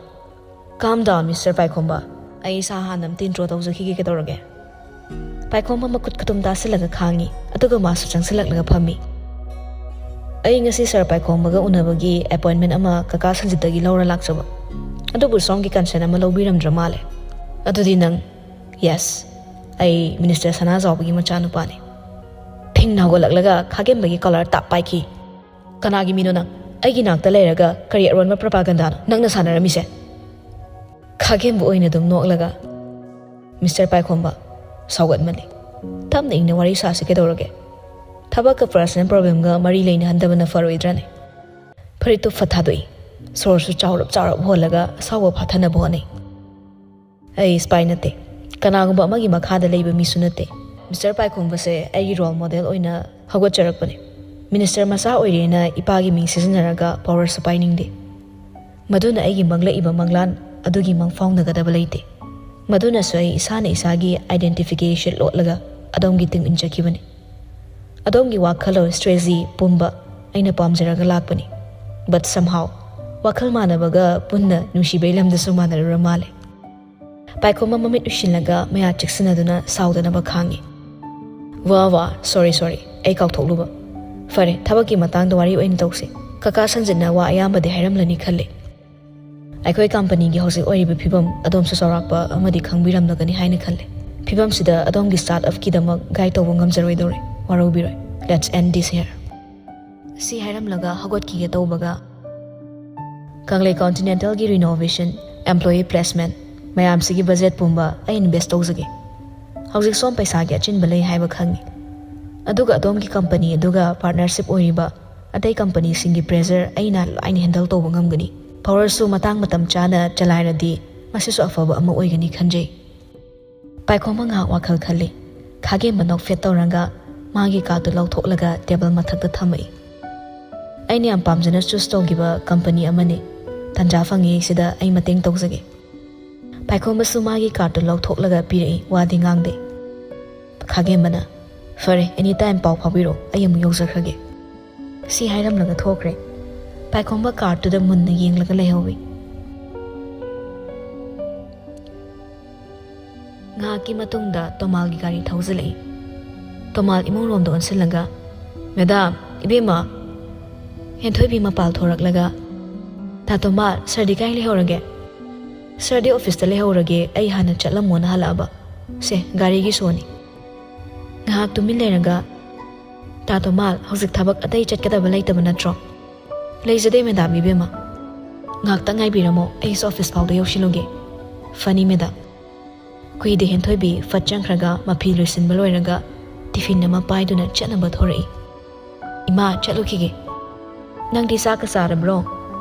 "Calm down, Mister ꯄꯥꯏꯈꯣꯝꯕ꯫ ꯑꯩ ꯏꯁꯥ ꯍꯥꯟꯅ ꯑꯝꯇ intro ꯇꯧꯖꯈꯤꯒꯦ, ꯀꯩꯗꯧꯔꯒꯦ?" ꯄꯥꯏꯈꯣꯝꯕ ꯃꯈꯨꯠ ꯈꯨꯇꯨꯝ ꯇꯥꯁꯤꯜꯂꯒ ꯈꯥꯡꯉꯤ, ꯑꯗꯨꯒ ꯃꯥꯁꯨ ꯆꯪꯁꯤꯜꯂꯛꯂꯒ ꯐꯝꯃꯤ꯫ "ꯑꯩ ꯉꯁꯤ ꯁꯥꯔ ꯄꯥꯏꯈꯣꯝꯕꯒ ꯎꯅꯕꯒꯤ appointment ꯑꯃ ꯀꯀꯥ ꯁꯟꯖꯤꯠꯇꯒꯤ ꯂꯧꯔ ꯂꯥꯛꯆꯕ꯫ ꯑꯗꯨꯕꯨ ꯁꯣꯝꯒꯤ consent ꯑꯃ ꯂꯧꯕꯤꯔꯝꯗ꯭ꯔ ꯃꯥꯜꯂꯦ꯫ ꯑꯗꯨꯗꯤ ꯅꯪ?" "Yes, ꯑꯩ ꯃꯤꯅꯤꯁꯇꯔ ꯁꯅꯥꯖꯥꯎꯕꯒꯤ ꯃꯆꯥꯅꯨꯄꯥꯅꯤ꯫" ꯐꯤꯡꯅ ꯍꯧꯒꯠꯂꯛꯂꯒ ꯈꯥꯒꯦꯝꯕꯒꯤ collar ꯇꯥꯞ ꯄꯥꯏꯈꯤ꯫ "ꯀꯅꯥꯒꯤ ꯃꯤꯅꯣ ꯅꯪ? ꯑꯩꯒꯤ ꯅꯥꯛꯇ ꯂꯩꯔꯒ ꯀꯔꯤ ꯑꯔꯣꯟꯕ ꯄ꯭ꯔꯄꯥꯒꯟꯗꯥꯅꯣ ꯅꯪꯅ ꯁꯥꯟꯅꯔꯝꯃꯤꯁꯦ?" ꯈꯥꯒꯦꯝꯕ ꯑꯣꯏꯅ ꯑꯗꯨꯝ ꯅꯣꯛꯂꯒ, "ꯃꯤꯁꯇꯔ ꯄꯥꯏꯈꯣꯝꯕ, ꯁꯥꯎꯒꯠꯃꯜꯂꯤ꯫ ꯇꯞꯅ ꯏꯪꯅ ꯋꯥꯔꯤ ꯁꯥꯁꯤ, ꯀꯩꯗꯧꯔꯒꯦ? ꯊꯕꯛꯀ personal problemꯒ ꯃꯔꯤ ꯂꯩꯅꯍꯟꯗꯕꯅ ꯐꯔꯣꯏꯗ꯭ꯔꯅꯦ?" ꯐꯨꯔꯤꯠꯇꯨ ꯐꯠ ꯊꯥꯗꯣꯛꯏ꯫ ꯁꯣꯔꯁꯨ ꯆꯥꯎꯔꯞ ꯆꯥꯎꯔꯞ ꯍꯣꯜꯂꯒ ꯑꯁꯥꯎꯕ ꯐꯥꯊꯅꯕ ꯍꯣꯠꯅꯩ꯫ "ꯑꯩ spy ꯅꯠꯇꯦ꯫ ꯀꯅꯥꯒꯨꯝꯕ ꯑꯃꯒꯤ ꯃꯈꯥꯗ ꯂꯩꯕ ꯃꯤꯁꯨ ꯅꯠꯇꯦ꯫ ꯃꯤꯁꯇꯔ ꯄꯥꯏꯈꯣꯝꯕꯁꯦ ꯑꯩꯒꯤ role model ꯑꯣꯏꯅ ꯍꯧꯒꯠꯆꯔꯛꯄꯅꯦ꯫ ꯃꯤꯅꯤꯁꯇꯔ ꯃꯆꯥ ꯑꯣꯏꯔꯦꯅ ꯏꯄꯥꯒꯤ ꯃꯤꯡ ꯁꯤꯖꯤꯟꯅꯔꯒ powerꯁꯨ ꯄꯥꯏꯅꯤꯡꯗꯦ꯫ ꯃꯗꯨꯅ ꯑꯩꯒꯤ ꯃꯪꯂꯛꯏꯕ ꯃꯪꯂꯥꯟ ꯑꯗꯨꯒꯤ ꯃꯪꯐꯥꯎꯅꯒꯗꯕ ꯂꯩꯇꯦ꯫ ꯃꯗꯨꯅꯁꯨ ꯑꯩ ꯏꯁꯥꯅ ꯏꯁꯥꯒꯤ identification ꯂꯣꯠꯂꯒ ꯑꯗꯣꯝꯒꯤ ꯇꯨꯡ ꯏꯟꯖꯈꯤꯕꯅꯤ꯫ ꯑꯗꯣꯝꯒꯤ ꯋꯥꯈꯜꯂꯣꯟ, strategy ꯄꯨꯝꯕ ꯑꯩꯅ ꯄꯥꯝꯖꯔꯒ ꯂꯥꯛꯄꯅꯤ꯫ But somehow, ꯋꯥꯈꯜ ꯃꯥꯟꯅꯕꯒ ꯄꯨꯟꯅ ꯅꯨꯡꯁꯤꯕꯩ ꯂꯝꯗꯁꯨ ꯃꯥꯟꯅꯔꯨꯔ ꯃꯥꯜꯂꯦ꯫" ꯄꯥꯏꯈꯣꯝꯕ ꯃꯃꯤꯠ ꯎꯏꯁꯤꯜꯂꯒ ꯃꯌꯥ ꯆꯤꯛꯁꯤꯟꯅꯗꯨꯅ ꯁꯥꯎꯗꯅꯕ ꯈꯥꯡꯉꯤ꯫ "ꯋꯥ ꯋꯥ, sorry sorry, ꯑꯩ ꯀꯥꯎꯊꯣꯛꯂꯨꯕ꯫ ꯐꯔꯦ, ꯊꯕꯛꯀꯤ ꯃꯇꯥꯡꯗ ꯋꯥꯔꯤ ꯑꯣꯏꯅ ꯇꯧꯁꯤ꯫ ꯀꯀꯥ ꯁꯟꯖꯤꯠꯅ ꯋꯥ ꯑꯌꯥꯝꯕꯗꯤ ꯍꯥꯏꯔꯝꯂꯅꯤ ꯈꯜꯂꯤ꯫ ꯑꯩꯈꯣꯏ companyꯒꯤ ꯍꯧꯖꯤꯛ ꯑꯣꯏꯔꯤꯕ ꯐꯤꯕꯝ ꯑꯗꯣꯝꯁꯨ ꯆꯥꯎꯔꯥꯛꯄ ꯑꯃꯗꯤ ꯈꯪꯕꯤꯔꯝꯂꯒꯅꯤ ꯍꯥꯏꯅ ꯈꯜꯂꯤ꯫ ꯐꯤꯕꯝꯁꯤꯗ ꯑꯗꯣꯝꯒꯤ startupꯀꯤꯗꯃꯛ guide ꯇꯧꯕ ꯉꯝꯖꯔꯣꯏꯗꯧꯔꯦ꯫ ꯋꯥꯔꯧꯕꯤꯔꯣꯏ꯫ Let's end this here." ꯁꯤ ꯍꯥꯏꯔꯝꯂꯒ ꯍꯧꯒꯠꯈꯤꯒꯦ ꯇꯧꯕꯒ, "ꯀꯪꯂꯩ Continentalꯒꯤ renovation, employee placement, ꯃꯌꯥꯝꯁꯤꯒꯤ budget ꯄꯨꯝꯕ ꯑꯩ invest ꯇꯧꯖꯒꯦ꯫ ꯍꯧꯖꯤꯛ ꯁꯣꯝ ꯄꯩꯁꯥꯒꯤ ꯑꯆꯤꯟꯕ ꯂꯩ ꯍꯥꯏꯕ ꯈꯪꯉꯤ꯫ ꯑꯗꯨꯒ ꯑꯗꯣꯝꯒꯤ company ꯑꯗꯨꯒ partnership ꯑꯣꯏꯔꯤꯕ ꯑꯇꯩ companyꯁꯤꯡꯒꯤ pressure ꯑꯩꯅ ꯂꯥꯏꯅ handle ꯇꯧꯕ ꯉꯝꯒꯅꯤ꯫ Powerꯁꯨ ꯃꯇꯥꯡ ꯃꯇꯝ ꯆꯥꯅ ꯆꯂꯥꯏꯔꯗꯤ ꯃꯁꯤꯁꯨ ꯑꯐꯕ ꯑꯃ ꯑꯣꯏꯒꯅꯤ ꯈꯟꯖꯩ꯫" ꯄꯥꯏꯈꯣꯝꯕ ꯉꯥꯏꯍꯥꯛ ꯋꯥꯈꯜ ꯈꯜꯂꯤ꯫ ꯈꯥꯒꯦꯝꯕ ꯅꯣꯛꯐꯦꯠ ꯇꯧꯔꯒ ꯃꯥꯒꯤ cardꯇꯨ ꯂꯧꯊꯣꯛꯂꯒ table ꯃꯊꯛꯇ ꯊꯝꯃꯛꯏ꯫ "ꯑꯩꯅ ꯌꯥꯝ ꯄꯥꯝꯖꯅ choose ꯇꯧꯈꯤꯕ company ꯑꯃꯅꯤ꯫ ꯇꯥꯟꯖꯥ ꯐꯪꯉꯤ, ꯁꯤꯗ ꯑꯩ ꯃꯇꯦꯡ ꯇꯧꯖꯒꯦ꯫ ꯄꯥꯏꯈꯣꯝꯕꯁꯨ ꯃꯥꯒꯤ ꯀꯥꯔꯠꯇꯨ ꯂꯧꯊꯣꯛꯂꯒ ꯄꯤꯔꯛꯏ, ꯋꯥꯗꯤ ꯉꯥꯡꯗꯦ꯫ ꯈꯥꯒꯦꯝꯕꯅ, "ꯐꯔꯦ, ꯑꯦꯅꯤ ꯇꯥꯏꯝ ꯄꯥꯎ ꯐꯥꯎꯕꯤꯔꯛꯑꯣ, ꯑꯩ ꯑꯃꯨꯛ ꯌꯧꯖꯈ꯭ꯔꯒꯦ"꯫ ꯁꯤ ꯍꯥꯏꯔꯝꯂꯒ ꯊꯣꯛꯈ꯭ꯔꯦ꯫ ꯄꯥꯏꯈꯣꯝꯕ ꯀꯥꯔꯠꯇꯨꯗ ꯃꯨꯟꯅ ꯌꯦꯡꯂꯒ ꯂꯩꯍꯧꯏ꯫ ꯉꯥꯏꯍꯥꯛꯀꯤ ꯃꯇꯨꯡꯗ ꯇꯣꯃꯥꯜꯒꯤ ꯒꯥꯔꯤ ꯊꯧꯖꯤꯜꯂꯛꯏ꯫ ꯇꯣꯃꯥꯜ ꯏꯃꯨꯡ ꯔꯣꯝꯗ ꯑꯣꯟꯁꯤꯜꯂꯒ, "ꯃꯦꯗꯥꯝ, ꯏꯕꯦꯝꯃ!" ꯍꯦꯟꯊꯣꯏꯕꯤ ꯃꯄꯥꯜ ꯊꯣꯔꯛꯂꯒ, "ꯇꯥ ꯇꯣꯃꯥꯜ, ꯁꯥꯔꯗꯤ ꯀꯥꯏ ꯂꯩꯍꯧꯔꯒꯦ?" "ꯁꯥꯔꯗꯤ ꯑꯣꯐꯤꯁꯇ ꯂꯩꯍꯧꯔꯒꯦ, ꯑꯩ ꯍꯥꯟꯅ ꯆꯠꯂꯝꯃꯣꯅ ꯍꯜꯂꯛꯑꯕ꯫ ꯁꯦ, ꯒꯥꯔꯤꯒꯤ ꯁꯣꯅꯤ"꯫ ꯉꯥꯏꯍꯥꯛ ꯇꯨꯃꯤꯟ ꯂꯩꯔꯒ, "ꯇꯥ ꯇꯣꯃꯥꯜ, ꯍꯧꯖꯤꯛ ꯊꯕꯛ ꯑꯇꯩ ꯆꯠꯀꯗꯕ ꯂꯩꯇꯕ ꯅꯠꯇ꯭ꯔꯣ?" "ꯂꯩꯖꯗꯦ ꯃꯦꯗꯥꯝ, ꯏꯕꯦꯝꯃ꯫ ꯉꯥꯏꯍꯥꯛꯇꯪ ꯉꯥꯏꯕꯤꯔꯝꯃꯣ, ꯑꯩꯁꯨ ꯑꯣꯐꯤꯁ ꯐꯥꯎꯗ ꯌꯧꯁꯤꯜꯂꯨꯒꯦ"꯫ "ꯐꯅꯤ ꯃꯦꯗꯥꯝ"꯫ ꯀꯨꯏꯗꯦ ꯍꯦꯟꯊꯣꯏꯕꯤ ꯐꯠ ꯆꯪꯈ꯭ꯔꯒ ꯃꯐꯤ ꯂꯣꯏꯁꯤꯟꯕ ꯂꯣꯏꯔꯒ ꯇꯤꯐꯤꯟ ꯑꯃ ꯄꯥꯏꯗꯨꯅ ꯆꯠꯅꯕ ꯊꯣꯔꯛꯏ꯫ "ꯏꯃꯥ, ꯆꯠꯂꯨꯈꯤꯒꯦ"꯫ "ꯅꯪꯗꯤ ꯆꯥꯛꯀ ꯆꯥꯔꯕ꯭ꯔꯣ?"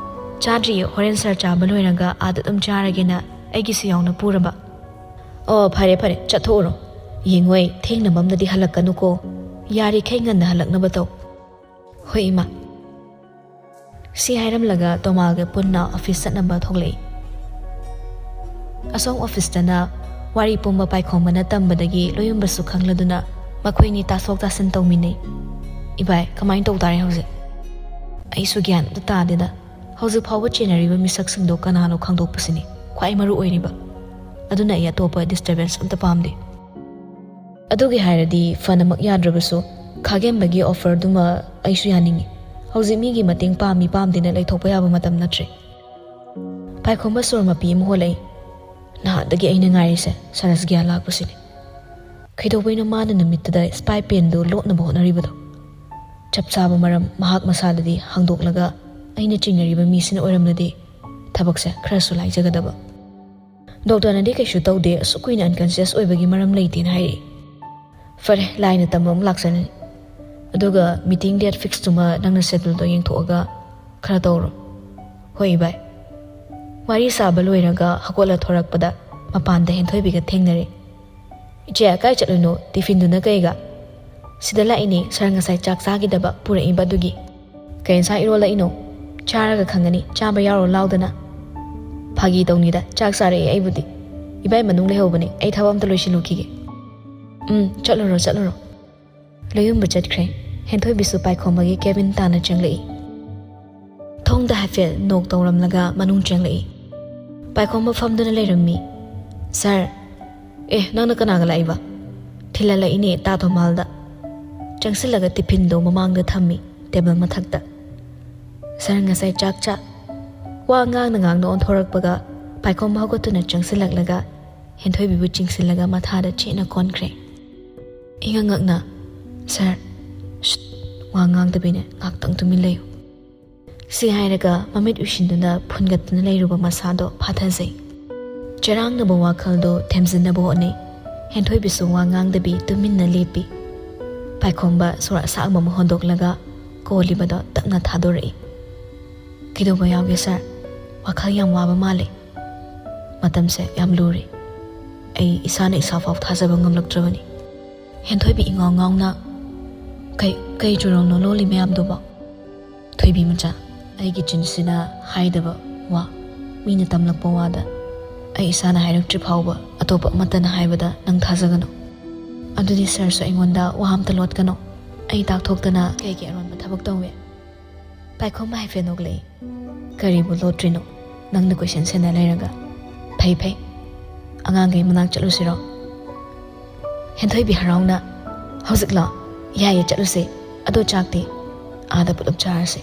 "ꯆꯥꯗ꯭ꯔꯤꯌꯦ, ꯍꯣꯔꯦꯟ ꯁꯥꯔ ꯆꯥꯕ ꯂꯣꯏꯔꯒ ꯑꯥꯗ ꯑꯗꯨꯝ ꯆꯥꯔꯒꯦꯅ ꯑꯩꯒꯤꯁꯨ ꯌꯥꯎꯅ ꯄꯨꯔꯕ"꯫ "ꯑꯣ, ꯐꯔꯦ ꯐꯔꯦ, ꯆꯠꯊꯣꯛꯎꯔꯣ꯫ ꯌꯦꯡꯉꯣꯏ, ꯊꯦꯡꯅ ꯃꯝꯗꯗꯤ ꯍꯜꯂꯛꯀꯅꯨꯀꯣ꯫ ꯌꯥꯔꯤꯈꯩ ꯉꯟꯅ ꯍꯜꯂꯛꯅꯕ ꯇꯧ"꯫ "ꯍꯣꯏ ꯏꯃꯥ"꯫ ꯁꯤ ꯍꯥꯏꯔꯝꯂꯒ ꯇꯣꯃꯥꯜꯒ ꯄꯨꯟꯅ ꯑꯣꯐꯤꯁ ꯆꯠꯅꯕ ꯊꯣꯛꯂꯛꯏ꯫ ꯑꯁꯣꯝ ꯑꯣꯐꯤꯁꯇꯅ ꯋꯥꯔꯤ ꯄꯨꯝꯕ ꯄꯥꯏꯈꯣꯝꯕꯅ ꯇꯝꯕꯗꯒꯤ ꯂꯣꯌꯨꯝꯕꯁꯨ ꯈꯪꯂꯗꯨꯅ ꯃꯈꯣꯏꯅꯤ ꯇꯥꯊꯣꯛ ꯇꯥꯁꯤꯟ ꯇꯧꯃꯤꯟꯅꯩ꯫ "ꯏꯕꯥꯏ, ꯀꯃꯥꯏꯅ ꯇꯧ ꯇꯥꯔꯦ ꯍꯧꯖꯤꯛ?" "ꯑꯩꯁꯨ ꯒ꯭ꯌꯥꯟ ꯑꯝꯇ ꯇꯥꯗꯦꯗ꯫ ꯍꯧꯖꯤꯛ ꯐꯥꯎꯕ ꯆꯦꯟꯅꯔꯤꯕ ꯃꯤꯁꯛꯁꯤꯡꯗꯣ ꯀꯅꯥꯅꯣ ꯈꯪꯗꯣꯛꯄꯁꯤꯅꯤ ꯈ꯭ꯋꯥꯏ ꯃꯔꯨ ꯑꯣꯏꯔꯤꯕ꯫ ꯑꯗꯨꯅ ꯑꯩ ꯑꯇꯣꯞꯄ disturbance ꯑꯝꯇ ꯄꯥꯝꯗꯦ"꯫ ꯑꯗꯨꯒꯤ ꯍꯥꯏꯔꯗꯤ ꯐꯅꯃꯛ ꯌꯥꯗ꯭ꯔꯕꯁꯨ ꯈꯥꯒꯦꯝꯕꯒꯤ offerꯗꯨꯃ ꯑꯩꯁꯨ ꯌꯥꯅꯤꯡꯉꯤ꯫ ꯍꯧꯖꯤꯛ ꯃꯤꯒꯤ ꯃꯇꯦꯡ ꯄꯥꯝꯃꯤ ꯄꯥꯝꯗꯦꯅ ꯂꯩꯊꯣꯛꯄ ꯌꯥꯕ ꯃꯇꯝ ꯅꯠꯇ꯭ꯔꯦ꯫ ꯄꯥꯏꯈꯣꯝꯕ ꯁꯣꯔ ꯃꯄꯤ ꯑꯃ ꯍꯣꯜꯂꯛꯏ꯫ "ꯅꯍꯥꯟꯗꯒꯤ ꯑꯩꯅ ꯉꯥꯏꯔꯤꯁꯦ ꯁꯔꯁ ꯒ꯭ꯌꯥꯟ ꯂꯥꯛꯄꯁꯤꯅꯤ꯫ ꯀꯩꯗꯧꯕꯩꯅꯣ ꯃꯥꯅ ꯅꯨꯃꯤꯠꯇꯨꯗ spy penꯗꯨ ꯂꯣꯠꯅꯕ ꯍꯣꯠꯅꯔꯤꯕꯗꯣ? ꯆꯞ ꯆꯥꯕ ꯃꯔꯝ ꯃꯍꯥꯛ ꯃꯁꯥꯗꯗꯤ ꯍꯥꯡꯗꯣꯛꯂꯒ ꯑꯩꯅ ꯆꯤꯡꯅꯔꯤꯕ ꯃꯤꯁꯤꯅ ꯑꯣꯏꯔꯝꯂꯗꯤ ꯊꯕꯛꯁꯦ ꯈꯔꯁꯨ ꯂꯥꯏꯖꯒꯗꯕ"꯫ ꯗꯣꯛꯇꯔꯅꯗꯤ ꯀꯩꯁꯨ ꯇꯧꯗꯦ, ꯑꯁꯨꯛ ꯀꯨꯏꯅ unconscious ꯑꯣꯏꯕꯒꯤ ꯃꯔꯝ ꯂꯩꯇꯦꯅ ꯍꯥꯏꯔꯛꯏ꯫ "ꯐꯔꯦ, ꯂꯥꯏꯅ ꯇꯝꯕ ꯑꯃ ꯂꯥꯛꯆꯅꯤ꯫ ꯑꯗꯨꯒ meeting date fixꯇꯨꯃ ꯅꯪꯅ scheduleꯗꯣ ꯌꯦꯡꯊꯣꯛꯑꯒ ꯈꯔ ꯇꯧꯔꯣ"꯫ "ꯍꯣꯏ ꯏꯕꯥꯏ"꯫ ꯋꯥꯔꯤ ꯁꯥꯕ ꯂꯣꯏꯔꯒ ꯍꯧꯒꯠꯂ ꯊꯣꯔꯛꯄꯗ ꯃꯄꯥꯟꯗ ꯍꯦꯟꯊꯣꯏꯕꯤꯒ ꯊꯦꯡꯅꯔꯦ꯫ "ꯏꯆꯦ, ꯀꯥꯏ ꯆꯠꯂꯨꯏꯅꯣ? ꯇꯤꯐꯤꯟꯗꯨꯅ ꯀꯩꯒ?" "ꯁꯤꯗ ꯂꯥꯛꯏꯅꯦ, ꯁꯥꯔ ꯉꯁꯥꯏ ꯆꯥꯛ ꯆꯥꯈꯤꯗꯕ ꯄꯨꯔꯛꯏꯕ ꯑꯗꯨꯒꯤ"꯫ "ꯀꯩ ꯏꯟꯁꯥꯡ ꯏꯔꯣꯜꯂꯛꯏꯅꯣ?" ꯆꯥꯔꯒ ꯈꯪꯒꯅꯤ, ꯆꯥꯕ ꯌꯥꯎꯔꯣ ꯂꯥꯎꯗꯅ꯫ ꯐꯥꯒꯤ ꯇꯧꯅꯤꯗ, ꯆꯥꯛ ꯆꯥꯔꯛꯑꯦ ꯑꯩꯕꯨꯗꯤ꯫ ꯏꯕꯥꯏ ꯃꯅꯨꯡ ꯂꯩꯍꯧꯕꯅꯦ, ꯑꯩ ꯊꯕꯛ ꯑꯝꯇ ꯂꯣꯏꯁꯤꯜꯂꯨꯈꯤꯒꯦ꯫ ꯎꯝ, ꯆꯠꯂꯨꯔꯣ, ꯆꯠꯂꯨꯔꯣ꯫ ꯂꯣꯌꯨꯝꯕ ꯆꯠꯈ꯭ꯔꯦ꯫ ꯍꯦꯟꯊꯣꯏꯕꯤꯁꯨ ꯄꯥꯏꯈꯣꯝꯕꯒꯤ ꯀꯦꯕꯤꯟ ꯇꯥꯟꯅ ꯆꯪꯂꯛꯏ꯫ ꯊꯣꯡꯗ ꯍꯥꯏꯐꯦꯠ ꯅꯣꯛ ꯇꯧꯔꯝꯂꯒ ꯃꯅꯨꯡ ꯆꯪꯂꯛꯏ꯫ ꯄꯥꯏꯈꯣꯝꯕ ꯐꯝꯗꯨꯅ ꯂꯩꯔꯝꯃꯤ꯫ "ꯁꯥꯔ"꯫ "ꯑꯦ, ꯅꯪꯅ ꯀꯅꯥꯒ ꯂꯥꯛꯏꯕ?" "ꯊꯤꯜꯍꯜꯂꯛꯏꯅꯦ, ꯇꯥ ꯊꯣꯃꯥꯜꯗ"꯫ ꯆꯪꯁꯤꯜꯂꯒ ꯇꯤꯐꯤꯟꯗꯣ ꯃꯃꯥꯡꯗ ꯊꯝꯃꯤ, ꯇꯦꯕꯜ ꯃꯊꯛꯇ꯫ "ꯁꯥꯔ ꯉꯁꯥꯏ ꯆꯥꯛ ꯆꯥ"꯫ ꯋꯥ ꯉꯥꯡꯅ ꯉꯥꯡꯅ ꯑꯣꯟꯊꯣꯔꯛꯄꯒ ꯄꯥꯏꯈꯣꯝꯕ ꯍꯧꯒꯠꯇꯨꯅ ꯆꯪꯁꯤꯜꯂꯛꯂꯒ ꯍꯦꯟꯊꯣꯏꯕꯤꯕꯨ ꯆꯤꯡꯁꯤꯜꯂꯒ ꯃꯊꯥꯗ ꯆꯦꯠꯅ ꯀꯣꯟꯈ꯭ꯔꯦ꯫ ꯏꯉꯛ ꯉꯛꯅ, "ꯁꯥꯔ"꯫ "ꯁꯨꯠ, ꯋꯥ ꯉꯥꯡꯗꯕꯤꯅꯦ, ꯉꯥꯛꯇꯪ ꯇꯨꯃꯤꯟ ꯂꯩꯌꯨ"꯫ ꯁꯤ ꯍꯥꯏꯔꯒ ꯃꯃꯤꯠ ꯎꯏꯁꯤꯟꯗꯨꯅ ꯐꯨꯟꯒꯠꯇꯨꯅ ꯂꯩꯔꯨꯕ ꯃꯁꯥꯗꯣ ꯐꯥꯊꯖꯩ꯫ ꯆꯔꯥꯡꯅꯕ ꯋꯥꯈꯜꯗꯣ ꯊꯦꯝꯖꯤꯟꯅꯕ ꯍꯣꯠꯅꯩ꯫ ꯍꯦꯟꯊꯣꯏꯕꯤꯁꯨ ꯋꯥ ꯉꯥꯡꯗꯕꯤ ꯇꯨꯃꯤꯟꯅ ꯂꯦꯞꯄꯤ꯫ ꯄꯥꯏꯈꯣꯝꯕ ꯁꯣꯔ ꯑꯁꯥꯡꯕ ꯑꯃ ꯍꯣꯟꯗꯣꯛꯂꯒ ꯀꯣꯜꯂꯤꯕꯗꯣ ꯇꯞꯅ ꯊꯥꯗꯣꯔꯛꯏ꯫ "ꯀꯩꯗꯧꯕ ꯌꯥꯎꯒꯦ ꯁꯥꯔ? ꯋꯥꯈꯜ ꯌꯥꯝ ꯋꯥꯕ ꯃꯥꯜꯂꯦ꯫ ꯃꯇꯝꯁꯦ ꯌꯥꯝ ꯂꯨꯔꯦ꯫ ꯑꯩ ꯏꯁꯥꯅ ꯏꯁꯥꯐꯥꯎ ꯊꯥꯖꯕ ꯉꯝꯂꯛꯇ꯭ꯔꯕꯅꯤ"꯫ ꯍꯦꯟꯊꯣꯏꯕꯤ ꯏꯉꯥꯎ ꯉꯥꯎꯅ, "ꯀꯩ, ꯀꯩ ꯆꯨꯔꯣꯡꯅꯣ ꯂꯣꯜꯂꯤ ꯃꯌꯥꯝꯗꯨꯕꯣ?" "ꯊꯣꯏꯕꯤ ꯃꯆꯥ, ꯑꯩꯒꯤ ꯆꯤꯟꯁꯤꯅ ꯍꯥꯏꯗꯕ ꯋꯥ, ꯃꯤꯅ ꯇꯝꯂꯛꯄ ꯋꯥꯗ ꯑꯩ ꯏꯁꯥꯅ ꯍꯥꯏꯔꯛꯇ꯭ꯔꯤ ꯐꯥꯎꯕ ꯑꯇꯣꯞꯄ ꯑꯃꯠꯇꯅ ꯍꯥꯏꯕꯗ ꯅꯪ ꯊꯥꯖꯒꯅꯨ꯫ ꯑꯗꯨꯗꯤ ꯁꯥꯔꯁꯨ ꯑꯩꯉꯣꯟꯗ ꯋꯥ ꯑꯝꯇ ꯂꯣꯠꯀꯅꯨ꯫ ꯑꯩ ꯇꯥꯛꯊꯣꯛꯇꯅ ꯀꯩꯒꯤ ꯑꯔꯣꯟꯕ ꯊꯕꯛ ꯇꯧꯏ?" ꯄꯥꯏꯈꯣꯝꯕ ꯍꯥꯏꯐꯦꯠ ꯅꯣꯛꯂꯛꯏ꯫ "ꯀꯔꯤꯕꯨ ꯂꯣꯠꯇ꯭ꯔꯤꯅꯣ? ꯅꯪꯅ ꯀꯣꯏꯁꯟ ꯁꯦꯟꯅ ꯂꯩꯔꯒ꯫ ꯐꯩ, ꯐꯩ꯫ ꯑꯉꯥꯡꯈꯩ ꯃꯅꯥꯛ ꯆꯠꯂꯨꯁꯤꯔꯣ?" ꯍꯦꯟꯊꯣꯏꯕꯤ ꯍꯔꯥꯎꯅ, "ꯍꯧꯖꯤꯛꯂꯣ? ꯌꯥꯏꯌꯦ, ꯆꯠꯂꯨꯁꯦ꯫ ꯑꯗꯣ ꯆꯥꯛꯇꯤ?" "ꯑꯥꯗ ꯄꯨꯂꯞ ꯆꯥꯔꯁꯦ"꯫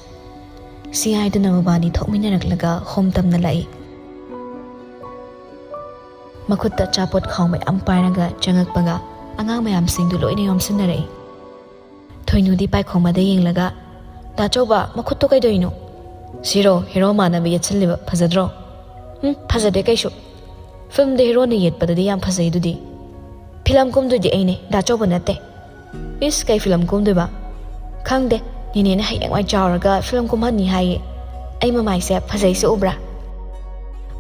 ꯁꯤ ꯍꯥꯏꯗꯨꯅ ꯃꯕꯥꯅꯤ ꯊꯣꯛꯃꯤꯟꯅꯔꯛꯂꯒ ꯍꯣꯝ ꯇꯝꯅ ꯂꯥꯛꯏ꯫ ꯃꯈꯨꯠꯇ ꯑꯆꯥꯄꯣꯠ ꯈꯥꯎ ꯃꯌꯥꯝ ꯄꯥꯏꯔꯒ ꯆꯪꯉꯛꯄꯒ ꯑꯉꯥꯡ ꯃꯌꯥꯝꯁꯤꯡꯗꯨ ꯂꯣꯏꯅ ꯌꯣꯝꯁꯤꯟꯅꯔꯛꯏ꯫ ꯊꯣꯏꯅꯨꯗꯤ ꯄꯥꯏꯈꯣꯝꯕꯗ ꯌꯦꯡꯂꯒ, "ꯗꯥ ꯆꯧꯕ, ꯃꯈꯨꯠꯇꯣ ꯀꯩꯗꯧꯏꯅꯣ?" "ꯁꯤꯔꯣ, ꯍꯦꯔꯣ ꯃꯥꯟꯅꯕ ꯌꯦꯠꯁꯤꯜꯂꯤꯕ, ꯐꯖꯗ꯭ꯔꯣ?" "ꯎꯝ, ꯐꯖꯗꯦ ꯀꯩꯁꯨ꯫ ꯐꯤꯂꯝꯗ ꯍꯦꯔꯣꯅ ꯌꯦꯠꯄꯗꯗꯤ ꯌꯥꯝ ꯐꯖꯩꯗꯨꯗꯤ꯫ ꯐꯤꯂꯝ ꯀꯨꯝꯗꯣꯏꯗꯤ ꯑꯩꯅꯦ, ꯗꯥ ꯆꯧꯕ ꯅꯠꯇꯦ"꯫ "ꯏꯁ, ꯀꯩ ꯐꯤꯂꯝ ꯀꯨꯝꯗꯣꯏꯕ?" "ꯈꯪꯗꯦ, ꯅꯦꯅꯦꯅ ꯍꯌꯦꯡꯋꯥꯏ ꯆꯥꯎꯔꯒ ꯐꯤꯂꯝ ꯀꯨꯝꯍꯟꯅꯤ ꯍꯥꯏꯌꯦ꯫ ꯑꯩ ꯃꯃꯥꯏꯁꯦ ꯐꯖꯩꯁꯦ ꯎꯕ꯭ꯔꯥ?"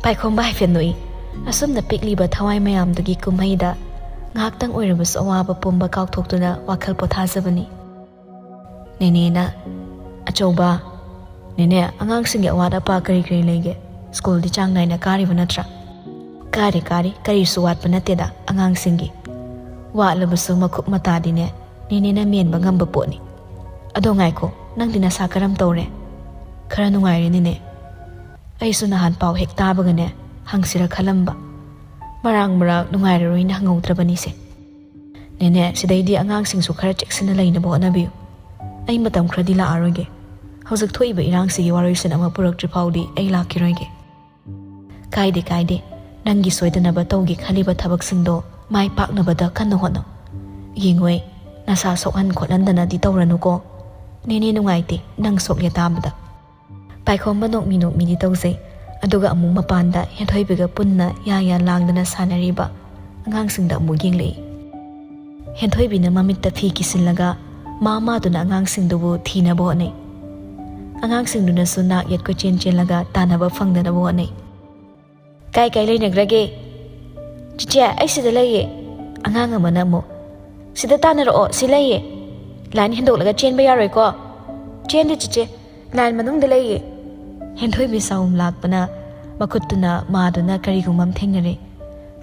ꯄꯥꯏꯈꯣꯝꯕ ꯍꯥꯏꯐꯦꯠ ꯅꯣꯛꯏ꯫ ꯑꯁꯨꯝꯅ ꯄꯤꯛꯂꯤꯕ ꯊꯋꯥꯏ ꯃꯌꯥꯝꯗꯨꯒꯤ ꯀꯨꯝꯍꯩꯗ ꯉꯥꯏꯍꯥꯛꯇꯪ ꯑꯣꯏꯔꯕꯁꯨ ꯑꯋꯥꯕ ꯄꯨꯝꯕ ꯀꯥꯎꯊꯣꯛꯇꯨꯅ ꯋꯥꯈꯜ ꯄꯣꯊꯥꯖꯕꯅꯤ꯫ ꯅꯦꯅꯦꯅ, "ꯑꯆꯧꯕ, ꯅꯦꯅꯦ, ꯑꯉꯥꯡꯁꯤꯡꯒꯤ ꯑꯋꯥꯠ ꯑꯄꯥ ꯀꯔꯤ ꯀꯔꯤ ꯂꯩꯒꯦ? ꯁ꯭ꯀꯨꯜꯗꯤ ꯆꯥꯡ ꯅꯥꯏꯅ ꯀꯥꯔꯤꯕ ꯅꯠꯇ꯭ꯔꯥ? ꯀꯥꯔꯤ ꯀꯥꯔꯤ, ꯀꯔꯤꯁꯨ ꯋꯥꯠꯄ ꯅꯠꯇꯦꯗ ꯑꯉꯥꯡꯁꯤꯡꯒꯤ꯫ ꯋꯥꯠꯂꯕꯁꯨ ꯃꯈꯨꯞ ꯃꯇꯥꯗꯤꯅꯦ, ꯅꯦꯅꯦꯅ ꯃꯦꯟꯕ ꯉꯝꯕ ꯄꯣꯠꯅꯤ꯫ ꯑꯗꯣ ꯉꯥꯏꯈꯣ, ꯅꯪꯗꯤ ꯅꯁꯥ ꯀꯔꯝ ꯇꯧꯔꯦ? ꯈꯔ ꯅꯨꯡꯉꯥꯏꯔꯦꯅꯦꯅꯦ꯫ ꯑꯩꯁꯨ ꯅꯍꯥꯟ ꯄꯥꯎ ꯍꯦꯛ ꯇꯥꯕꯒꯅꯦ, ꯍꯪꯁꯤꯔ ꯈꯜꯂꯝꯕ꯫ ꯃꯔꯥꯡ ꯃꯔꯥꯡ ꯅꯨꯡꯉꯥꯏꯔꯔꯣꯏꯅ ꯍꯪꯍꯧꯗ꯭ꯔꯕꯅꯤꯁꯦ꯫ ꯅꯦꯅꯦ, ꯁꯤꯗꯩꯗꯤ ꯑꯉꯥꯡꯁꯤꯡꯁꯨ ꯈꯔ ꯆꯦꯛꯁꯤꯟꯅ ꯂꯩꯅꯕ ꯍꯣꯠꯅꯕꯤꯌꯨ꯫ ꯑꯩ ꯃꯇꯝ ꯈꯔꯗꯤ ꯂꯥꯛꯑꯔꯣꯏꯒꯦ꯫ ꯍꯧꯖꯤꯛ ꯊꯣꯛꯏꯕ ꯏꯔꯥꯡꯁꯤꯒꯤ ꯋꯥꯔꯣꯏꯁꯤꯟ ꯑꯃ ꯄꯨꯔꯛꯇ꯭ꯔꯤ ꯐꯥꯎꯗꯤ ꯑꯩ ꯂꯥꯛꯈꯤꯔꯣꯏꯒꯦ꯫ ꯀꯥꯏꯗꯦ, ꯀꯥꯏꯗꯦ꯫ ꯅꯪꯒꯤ ꯁꯣꯏꯗꯅꯕ ꯇꯧꯒꯦ ꯈꯜꯂꯤꯕ ꯊꯕꯛꯁꯤꯡꯗꯣ ꯃꯥꯏ ꯄꯥꯛꯅꯕꯗ ꯀꯟꯅ ꯍꯣꯠꯅꯧ꯫ ꯌꯦꯡꯉꯣꯏ, ꯅꯁꯥ ꯁꯣꯛꯍꯟ ꯈꯣꯠꯍꯟꯗꯅꯗꯤ ꯇꯧꯔꯅꯨꯀꯣ꯫ ꯅꯦꯅꯦ ꯅꯨꯡꯉꯥꯏꯇꯦ ꯅꯪ ꯁꯣꯛꯂꯦ ꯇꯥꯕꯗ꯫ ꯄꯥꯏꯈꯣꯝꯕ ꯅꯣꯛꯃꯤ ꯅꯣꯛꯃꯤꯗꯤ ꯇꯧꯖꯩ, ꯑꯗꯨꯒ ꯑꯃꯨꯛ ꯃꯄꯥꯟꯗ ꯍꯦꯟꯊꯣꯏꯕꯤꯒ ꯄꯨꯟꯅ ꯌꯥ ꯌꯥ ꯂꯥꯡꯗꯅ ꯁꯥꯟꯅꯔꯤꯕ ꯑꯉꯥꯡꯁꯤꯡꯗ ꯑꯃꯨꯛ ꯌꯦꯡꯂꯛꯏ꯫ ꯍꯦꯟꯊꯣꯏꯕꯤꯅ ꯃꯃꯤꯠꯇ ꯐꯤ ꯀꯤꯁꯤꯜꯂꯒ ꯃꯥ ꯃꯥꯗꯨꯅ ꯑꯉꯥꯡꯁꯤꯡꯗꯨꯕꯨ ꯊꯤꯅꯕ ꯍꯣꯠꯅꯩ꯫ ꯑꯉꯥꯡꯁꯤꯡꯗꯨꯅꯁꯨ ꯅꯥꯛ ꯌꯦꯠ ꯀꯣꯏꯆꯦꯟ ꯆꯦꯜꯂꯒ ꯇꯥꯟꯅꯕ ꯐꯪꯗꯅꯕ ꯍꯣꯠꯅꯩ꯫ "ꯀꯥꯏ ꯀꯥꯏ ꯂꯩꯅꯈ꯭ꯔꯒꯦ?" "ꯆꯤꯆꯦ, ꯑꯩ ꯁꯤꯗ ꯂꯩꯌꯦ꯫" ꯑꯉꯥꯡ ꯑꯃꯅ ꯑꯃꯨꯛ, "ꯁꯤꯗ ꯇꯥꯟꯅꯔꯛꯑꯣ, ꯁꯤ ꯂꯩꯌꯦ꯫ ꯂꯥꯏꯟ ꯍꯦꯟꯗꯣꯛꯂꯒ ꯆꯦꯟꯕ ꯌꯥꯔꯣꯏꯀꯣ꯫" "ꯆꯦꯟꯗꯦ ꯆꯤꯆꯦ, ꯂꯥꯏꯟ ꯃꯅꯨꯡꯗ ꯂꯩꯌꯦ꯫" ꯍꯦꯟꯊꯣꯏꯕꯤ ꯆꯥꯎꯝ ꯂꯥꯛꯄꯅ ꯃꯈꯨꯠꯇꯨꯅ ꯃꯥꯗꯨꯅ ꯀꯔꯤꯒꯨꯝꯕ ꯑꯃ ꯊꯦꯡꯅꯔꯦ꯫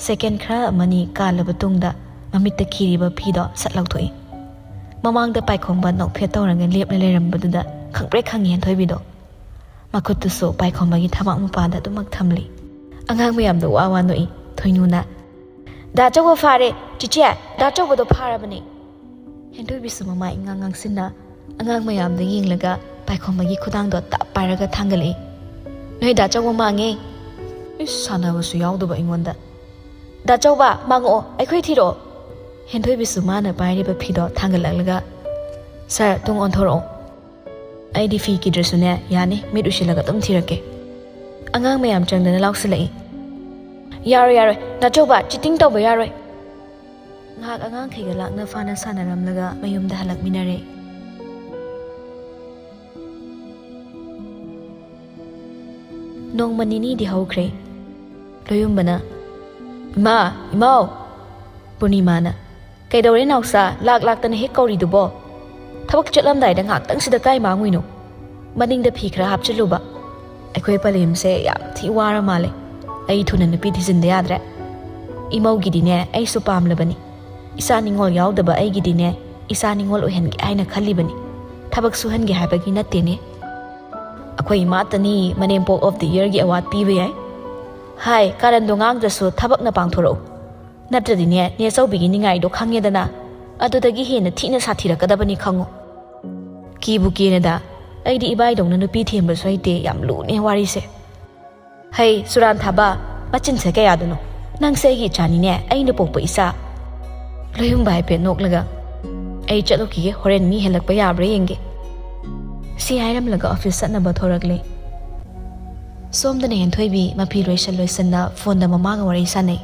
ꯁꯦꯀꯦꯟ ꯈꯔ ꯑꯃꯅꯤ ꯀꯥꯜꯂꯕ ꯇꯨꯡꯗ ꯃꯃꯤꯠꯇ ꯈꯤꯔꯤꯕ ꯐꯤꯗꯣ ꯁꯠ ꯂꯧꯊꯣꯛꯏ꯫ ꯃꯃꯥꯡꯗ ꯄꯥꯏꯈꯣꯝꯕ ꯅꯣꯛꯐꯦꯠ ꯇꯧꯔꯒ ꯂꯦꯞꯂ ꯂꯩꯔꯝꯕꯗꯨꯗ ꯈꯪꯄ꯭ꯔꯦꯛ ꯈꯪꯉꯤ ꯍꯦꯟꯊꯣꯏꯕꯤꯗꯣ꯫ ꯃꯈꯨꯠꯇꯨꯁꯨ ꯄꯥꯏꯈꯣꯝꯕꯒꯤ ꯊꯕꯥꯛ ꯃꯄꯥꯗ ꯑꯗꯨꯃꯛ ꯊꯝꯂꯤ꯫ ꯑꯉꯥꯡ ꯃꯌꯥꯝꯗꯣ ꯋꯥ ꯋꯥ ꯅꯣꯛꯏ꯫ ꯊꯣꯏꯅꯨꯅ, "ꯗꯥ ꯆꯧꯕ ꯐꯥꯔꯦ, ꯆꯤꯆꯦ, ꯗꯥ ꯆꯧꯕꯗꯣ ꯐꯥꯔꯕꯅꯦ꯫" ꯍꯦꯟꯊꯣꯏꯕꯤꯁꯨ ꯃꯃꯥꯏ ꯏꯉꯥꯡ ꯉꯥꯡꯁꯤꯟꯅ ꯑꯉꯥꯡ ꯃꯌꯥꯝꯗ ꯌꯦꯡꯂꯒ ꯄꯥꯏꯈꯣꯝꯕꯒꯤ ꯈꯨꯗꯥꯡꯗꯣ ꯇꯞ ꯄꯥꯏꯔꯒ ꯊꯥꯡꯒꯠꯂꯛꯏ꯫ "ꯅꯣꯏ ꯗꯥ ꯆꯧꯕ ꯃꯥꯡꯉꯦ꯫" ꯏꯁ, ꯁꯥꯟꯅꯕꯁꯨ ꯌꯥꯎꯗꯕ ꯑꯩꯉꯣꯟꯗ꯫ "ꯗꯥ ꯆꯧꯕ, ꯃꯥꯡꯉꯛꯑꯣ, ꯑꯩꯈꯣꯏ ꯊꯤꯔꯛꯑꯣ꯫" ꯍꯦꯟꯊꯣꯏꯕꯤꯁꯨ ꯃꯥꯅ ꯄꯥꯏꯔꯤꯕ ꯐꯤꯗꯣ ꯊꯥꯡꯒꯠꯂꯛꯂꯒ, "ꯁꯥꯔ, ꯇꯨꯡ ꯑꯣꯟꯊꯣꯔꯛꯑꯣ꯫" "ꯑꯩꯗꯤ ꯐꯤ ꯀꯤꯗ꯭ꯔꯁꯨꯅꯦ, ꯌꯥꯅꯤ, ꯃꯤꯠ ꯎꯏꯁꯤꯜꯂꯒ ꯑꯗꯨꯝ ꯊꯤꯔꯛꯀꯦ꯫" ꯑꯉꯥꯡ ꯃꯌꯥꯝ ꯆꯪꯗꯅ ꯂꯥꯎꯁꯤꯜꯂꯛꯏ꯫ "ꯌꯥꯔꯣꯏ, ꯌꯥꯔꯣꯏ, ꯗꯥ ꯆꯧꯕ, ꯆꯤꯇꯤꯡ ꯇꯧꯕ ꯌꯥꯔꯣꯏ꯫" ꯉꯥꯏꯍꯥꯛ ꯑꯉꯥꯡꯈꯩꯒ ꯂꯥꯛꯅ ꯐꯥꯅ ꯁꯥꯟꯅꯔꯝꯂꯒ ꯃꯌꯨꯝꯗ ꯍꯜꯂꯛꯃꯤꯟꯅꯔꯦ꯫ ꯅꯣꯡꯃ ꯅꯤꯅꯤꯗꯤ ꯍꯧꯈ꯭ꯔꯦ꯫ ꯂꯣꯌꯨꯝꯕꯅ, "ꯏꯃꯥ, ꯏꯃꯥꯎ!" ꯄꯨꯔꯅꯤꯃꯥꯅ, "ꯀꯩꯗꯧꯔꯦ ꯅꯥꯎꯆꯥ, ꯂꯥꯛ ꯂꯥꯛꯇꯅ ꯍꯦꯛ ꯀꯧꯔꯤꯗꯨꯕꯣ? ꯊꯕꯛ ꯆꯠꯂꯝꯗꯥꯏꯗ ꯉꯥꯛꯇꯪꯁꯤꯗ ꯀꯥꯏ ꯃꯥꯡꯉꯨꯏꯅꯣ?" ꯃꯅꯤꯡꯗ ꯐꯤ ꯈꯔ ꯍꯥꯞꯆꯤꯜꯂꯨꯕ꯫ ꯑꯩꯈꯣꯏ ꯄꯂꯦꯝꯁꯦ ꯌꯥꯝ ꯊꯤ ꯋꯥꯔ ꯃꯥꯜꯂꯦ꯫ ꯑꯩ ꯊꯨꯅ ꯅꯨꯄꯤ ꯊꯤꯖꯤꯟꯗ ꯌꯥꯗ꯭ꯔꯦ꯫ ꯏꯃꯧꯒꯤꯗꯤꯅꯦ, ꯑꯩꯁꯨ ꯄꯥꯝꯂꯕꯅꯤ꯫ ꯏꯆꯥ ꯅꯤꯉꯣꯜ ꯌꯥꯎꯗꯕ ꯑꯩꯒꯤꯗꯤꯅꯦ, ꯏꯆꯥ ꯅꯤꯉꯣꯜ ꯑꯣꯏꯍꯟꯒꯦ ꯍꯥꯏꯅ ꯈꯜꯂꯤꯕꯅꯤ꯫ ꯊꯕꯛ ꯁꯨꯍꯟꯒꯦ ꯍꯥꯏꯕꯒꯤ ꯅꯠꯇꯦꯅꯦ꯫ ꯑꯩꯈꯣꯏ ꯏꯃꯥꯇꯅꯤ ꯃꯅꯦꯝꯄꯣꯛ of the yearꯒꯤ award ꯄꯤꯕ ꯌꯥꯏ꯫ ꯍꯥꯏ, ꯀꯥꯔꯟꯗꯣ ꯉꯥꯡꯗ꯭ꯔꯁꯨ ꯊꯕꯛꯅ ꯄꯥꯡꯊꯣꯔꯛꯎ꯫ ꯅꯠꯇ꯭ꯔꯗꯤꯅꯦ, ꯅꯦꯆꯧꯕꯤꯒꯤ ꯅꯤꯡꯉꯥꯏꯗꯣ ꯈꯪꯉꯦꯗꯅ, ꯑꯗꯨꯗꯒꯤ ꯍꯦꯟꯅ ꯊꯤꯅ ꯁꯥꯊꯤꯔꯛꯀꯗꯕꯅꯤ ꯈꯪꯉꯨ꯫ ꯀꯤꯕꯨ ꯀꯤꯔꯦꯗ, ꯑꯩꯗꯤ ꯏꯕꯥꯏꯗꯧꯅ ꯅꯨꯄꯤ ꯊꯦꯝꯕꯁꯨ ꯍꯩꯇꯦ, ꯌꯥꯝ ꯂꯨꯅꯦ ꯋꯥꯔꯤꯁꯦ꯫ ꯍꯩ, ꯁꯨꯔꯥꯟ ꯊꯥꯕ, ꯃꯆꯤꯟꯁꯦ ꯀꯌꯥꯗꯅꯣ? ꯅꯪꯁꯦ ꯑꯩꯒꯤ ꯏꯆꯥꯅꯤꯅꯦ, ꯑꯩꯅ ꯄꯣꯛꯄ ꯏꯆꯥ꯫ ꯂꯣꯏꯍꯨꯝꯕ ꯍꯥꯏꯐꯦꯠ ꯅꯣꯛꯂꯒ, "ꯑꯩ ꯆꯠꯂꯨꯈꯤꯒꯦ, ꯍꯣꯔꯦꯟ ꯃꯤ ꯍꯦꯜꯂꯛꯄ ꯌꯥꯕ꯭ꯔꯥ ꯌꯦꯡꯒꯦ"꯫ ꯁꯤ ꯍꯥꯏꯔꯝꯂꯒ office ꯆꯠꯅꯕ ꯊꯣꯔꯛꯂꯦ꯫ ꯁꯣꯝꯗꯅ ꯍꯦꯟꯊꯣꯏꯕꯤ ꯃꯐꯤ ꯂꯣꯏꯁꯟ ꯂꯣꯏꯁꯟꯅ phoneꯗ ꯃꯃꯥꯒ ꯋꯥꯔꯤ ꯁꯥꯟꯅꯩ꯫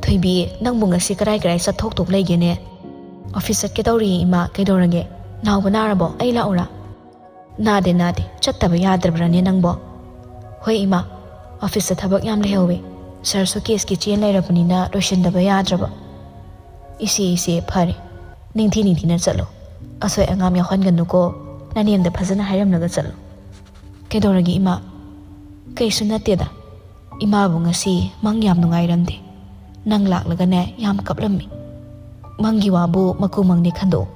"ꯊꯣꯏꯕꯤ, ꯅꯪꯕꯨ ꯉꯁꯤ ꯀꯔꯥꯏ ꯀꯔꯥꯏ ꯆꯠꯊꯣꯛꯇꯣꯛ ꯂꯩꯒꯦꯅꯦ?" "Office ꯆꯠꯀꯦ ꯇꯧꯔꯤꯌꯦ ꯏꯃꯥ, ꯀꯩꯗꯧꯔꯒꯦ? ꯅꯥꯎꯕ ꯅꯥꯔꯕꯣ? ꯑꯩ ꯂꯥꯛꯎꯔꯥ?" "ꯅꯥꯗꯦ, ꯅꯥꯗꯦ, ꯆꯠꯇꯕ ꯌꯥꯗ꯭ꯔꯕ꯭ꯔꯥꯅꯦ ꯅꯪꯕꯣ?" "ꯍꯣꯏ ꯏꯃꯥ, officeꯇ ꯊꯕꯛ ꯌꯥꯝ ꯂꯩꯍꯧꯋꯦ꯫ Sirꯁꯨ caseꯀꯤ ꯆꯦꯟ ꯂꯩꯔꯕꯅꯤꯅ ꯂꯣꯏꯁꯤꯟꯗꯕ ꯌꯥꯗ꯭ꯔꯕ꯫" "ꯏꯆꯦ, ꯏꯆꯦ, ꯐꯔꯦ꯫ ꯅꯤꯡꯊꯤ ꯅꯤꯡꯊꯤꯅ ꯆꯠꯂꯣ꯫ ꯑꯁꯣꯏ ꯑꯉꯥꯝ ꯌꯥꯎꯍꯟꯒꯅꯨꯀꯣ꯫ ꯅꯅꯦꯝꯗ ꯐꯖꯅ ꯍꯥꯏꯔꯝꯂꯒ ꯆꯠꯂꯣ꯫" "ꯀꯩꯗꯧꯔꯒꯦ ꯏꯃꯥ?" "ꯀꯩꯁꯨ ꯅꯠꯇꯦꯗ꯫ ꯏꯃꯥꯕꯨ ꯉꯁꯤ ꯃꯪ ꯌꯥꯝ ꯅꯨꯡꯉꯥꯏꯔꯝꯗꯦ꯫ ꯅꯪ ꯂꯥꯛꯂꯒꯅꯦ ꯌꯥꯝ ꯀꯞꯂꯝꯃꯤ꯫ ꯃꯪꯒꯤ ꯋꯥꯕꯨ ꯃꯀꯨ ꯃꯪꯅꯦ ꯈꯟꯗꯣꯛꯎ꯫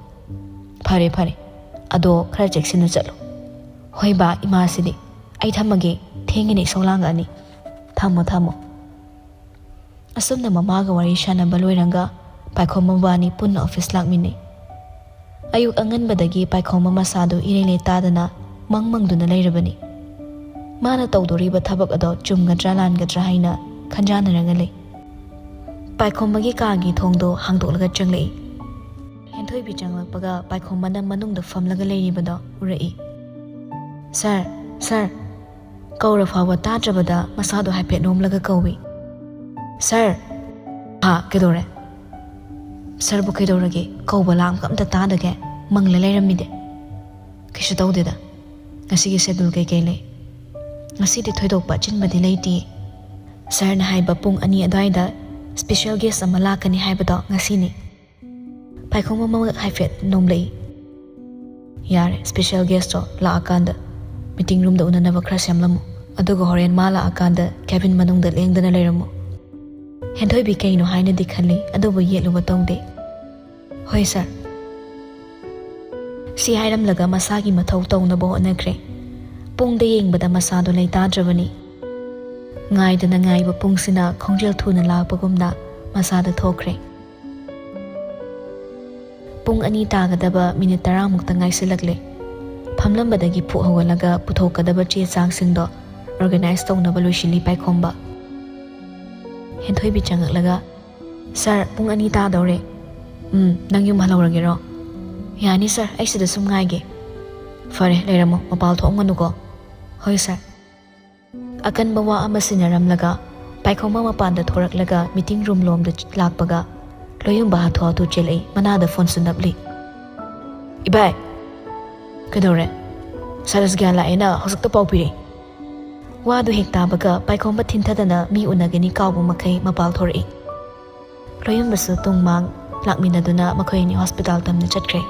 ꯐꯔꯦ, ꯐꯔꯦ꯫ ꯑꯗꯣ ꯈꯔ ꯆꯦꯛꯁꯤꯟꯅ ꯆꯠꯂꯨ꯫" "ꯍꯣꯏ ꯕꯥ, ꯏꯃꯥꯁꯤꯗꯤ꯫ ꯑꯩ ꯊꯝꯃꯒꯦ꯫ ꯊꯦꯡꯉꯤꯅꯦ, ꯏꯁꯧ ꯂꯥꯡꯉꯛꯑꯅꯤ꯫ ꯊꯝꯃꯣ, ꯊꯝꯃꯣ꯫" ꯑꯁꯨꯝꯅ ꯃꯃꯥꯒ ꯋꯥꯔꯤ ꯁꯥꯟꯅꯕ ꯂꯣꯏꯔꯒ ꯄꯥꯏꯈꯣꯝꯕ ꯃꯕꯥꯅꯤ ꯄꯨꯟꯅ office ꯂꯥꯛꯃꯤꯟꯅꯩ꯫ ꯑꯌꯨꯛ ꯑꯉꯟꯕꯗꯒꯤ ꯄꯥꯏꯈꯣꯝꯕ ꯃꯁꯥꯗꯨ ꯏꯔꯩ ꯂꯩꯇꯥꯗꯅ ꯃꯪ ꯃꯪꯗꯨꯅ ꯂꯩꯔꯕꯅꯤ꯫ ꯃꯥꯅ ꯇꯧꯗꯣꯔꯤꯕ ꯊꯕꯛ ꯑꯗꯣ ꯆꯨꯝꯒꯗ꯭ꯔꯥ ꯂꯥꯟꯒꯗ꯭ꯔꯥ ꯍꯥꯏꯅ ꯈꯟꯖꯥꯟꯅꯔꯒ ꯂꯩ꯫ ꯄꯥꯏꯈꯣꯝꯕꯒꯤ ꯀꯥꯒꯤ ꯊꯣꯡꯗꯣ ꯍꯥꯡꯗꯣꯛꯂꯒ ꯆꯪꯂꯛꯏ꯫ ꯍꯦꯟꯊꯣꯏꯕꯤ ꯆꯪꯂꯛꯄꯒ ꯄꯥꯏꯈꯣꯝꯕꯅ ꯃꯅꯨꯡꯗ ꯐꯝꯂꯒ ꯂꯩꯔꯤꯕꯗꯣ ꯎꯔꯛꯏ꯫ "Sir, sir!" ꯀꯧꯔ ꯐꯥꯎꯕ ꯇꯥꯗ꯭ꯔꯕꯗ ꯃꯁꯥꯗꯣ ꯍꯥꯏꯐꯦꯠ ꯅꯣꯝꯂꯒ ꯀꯧꯏ꯫ "Sir!" "ꯍꯥ, ꯀꯩꯗꯧꯔꯦ?" "Sirꯕꯨ ꯀꯩꯗꯧꯔꯒꯦ? ꯀꯧꯕ ꯂꯥꯡꯕ ꯑꯝꯇ ꯇꯥꯗꯒꯦ꯫ ꯃꯪꯂ ꯂꯩꯔꯝꯃꯤꯗꯦ?" "ꯀꯩꯁꯨ ꯇꯧꯗꯦꯗ꯫ ꯉꯁꯤꯒꯤ schedule ꯀꯩꯀꯩ ꯂꯩ?" "ꯉꯁꯤꯗꯤ ꯊꯣꯏꯗꯣꯛꯄ ꯑꯆꯤꯟꯕꯗꯤ ꯂꯩꯇꯦ꯫ Sirꯅ ꯍꯥꯏꯕ ꯄꯨꯡ ꯑꯅꯤ ꯑꯗꯨꯋꯥꯏꯗ special guest ꯑꯃ ꯂꯥꯛꯀꯅꯤ ꯍꯥꯏꯕꯗꯣ ꯉꯁꯤꯅꯤ꯫" ꯄꯥꯏꯈꯣꯝꯕ ꯃꯃꯛ ꯍꯥꯏꯐꯦꯠ ꯅꯣꯝꯂꯛꯏ꯫ ꯌꯥꯔꯦ, ꯁ꯭ꯄꯦꯁꯦꯜ ꯒꯦꯁꯇꯣ ꯂꯥꯛꯑꯀꯥꯟꯗ ꯃꯤꯇꯤꯡ ꯔꯨꯝꯗ ꯎꯅꯅꯕ ꯈꯔ ꯁꯦꯝꯂꯝꯃꯨ꯫ ꯑꯗꯨꯒ ꯍꯣꯔꯦꯟ ꯃꯥ ꯂꯥꯛꯑꯀꯥꯟꯗ ꯀꯦꯕꯤꯟ ꯃꯅꯨꯡꯗ ꯂꯦꯡꯗꯅ ꯂꯩꯔꯝꯃꯨ꯫ ꯍꯦꯟꯊꯣꯏꯕꯤ ꯀꯩꯅꯣ ꯍꯥꯏꯅꯗꯤ ꯈꯜꯂꯤ, ꯑꯗꯨꯕꯨ ꯌꯦꯠꯂꯨꯕ ꯇꯧꯗꯦ꯫ "ꯍꯣꯏ ꯁꯥꯔ꯫" ꯁꯤ ꯍꯥꯏꯔꯝꯂꯒ ꯃꯁꯥꯒꯤ ꯃꯊꯧ ꯇꯧꯅꯕ ꯍꯣꯠꯅꯈ꯭ꯔꯦ꯫ ꯄꯨꯡꯗ ꯌꯦꯡꯕꯗ ꯃꯁꯥꯗꯣ ꯂꯩꯇꯥꯗ꯭ꯔꯕꯅꯤ꯫ ꯉꯥꯏꯗꯅ ꯉꯥꯏꯕ ꯄꯨꯡꯁꯤꯅ ꯈꯣꯡꯖꯦꯜ ꯊꯨꯅ ꯂꯥꯛꯄꯒꯨꯝꯅ ꯃꯁꯥꯗ ꯊꯣꯛꯈ꯭ꯔꯦ꯫ ꯄꯨꯡ ꯑꯅꯤ ꯇꯥꯒꯗꯕ ꯃꯤꯅꯤꯠ ꯇꯔꯥꯃꯨꯛꯇ ꯉꯥꯏꯁꯤꯜꯂꯛꯂꯦ꯫ ꯐꯝꯂꯝꯕꯗꯒꯤ ꯐꯨꯛ ꯍꯧꯒꯠꯂꯒ ꯄꯨꯊꯣꯛꯀꯗꯕ ꯆꯦ ꯆꯥꯡꯁꯤꯡꯗꯣ ꯑꯣꯔꯒꯅꯥꯏꯖ ꯇꯧꯅꯕ ꯂꯣꯏꯁꯤꯜꯂꯤ ꯄꯥꯏꯈꯣꯝꯕ꯫ ꯍꯦꯟꯊꯣꯏꯕꯤ ꯆꯪꯉꯛꯂꯒ, "ꯁꯥꯔ, ꯄꯨꯡ ꯑꯅꯤ ꯇꯥꯗꯧꯔꯦ꯫ ꯎꯝ, ꯅꯪ ꯌꯨꯝ ꯍꯜꯍꯧꯔꯒꯦꯔꯣ?" "ꯌꯥꯅꯤ ꯁꯥꯔ, ꯑꯩ ꯁꯤꯗ ꯁꯨꯝ ꯉꯥꯏꯒꯦ꯫" "ꯐꯔꯦ, ꯂꯩꯔꯝꯃꯣ, ꯃꯄꯥꯜ ꯊꯣꯛꯑꯝꯒꯅꯨꯀꯣ꯫" "ꯍꯣꯏ ꯁꯥꯔ꯫" ꯑꯀꯟꯕ ꯋꯥ ꯑꯃ ꯁꯤꯟꯅꯔꯝꯂꯒ ꯄꯥꯏꯈꯣꯝꯕ ꯃꯄꯥꯟꯗ ꯊꯣꯔꯛꯂꯒ ꯃꯤꯇꯤꯡ ꯔꯨꯝ ꯂꯣꯝꯗ ꯂꯥꯛꯄꯒ ꯂꯣꯌꯨꯝꯕ ꯍꯥꯊꯨ ꯍꯥꯊꯨ ꯆꯦꯜꯂꯛꯏ, ꯃꯅꯥꯗ ꯐꯣꯟꯁꯨ ꯅꯞꯂꯤ꯫ "ꯏꯕꯥꯏ!" "ꯀꯩꯗꯧꯔꯦ?" "ꯁꯥꯔ ꯔꯥꯖꯒ꯭ꯌꯥꯟ ꯂꯥꯛꯑꯦꯅ ꯍꯧꯖꯤꯛꯇ ꯄꯥꯎ ꯄꯤꯔꯛꯏ꯫" ꯋꯥꯗꯨ ꯍꯦꯛ ꯇꯥꯕꯒ ꯄꯥꯏꯈꯣꯝꯕ ꯊꯤꯟꯊꯗꯅ ꯃꯤ ꯎꯅꯒꯅꯤ ꯀꯥꯎꯕ ꯃꯈꯩ ꯃꯄꯥꯜ ꯊꯣꯔꯛꯏ꯫ ꯂꯣꯌꯨꯝꯕꯁꯨ ꯇꯨꯡ ꯃꯥꯡ ꯂꯥꯛꯃꯤꯟꯅꯗꯨꯅ ꯃꯈꯣꯏ ꯑꯅꯤ ꯍꯣꯁꯄꯤꯇꯥꯜ ꯇꯝꯅ ꯆꯠꯈ꯭ꯔꯦ꯫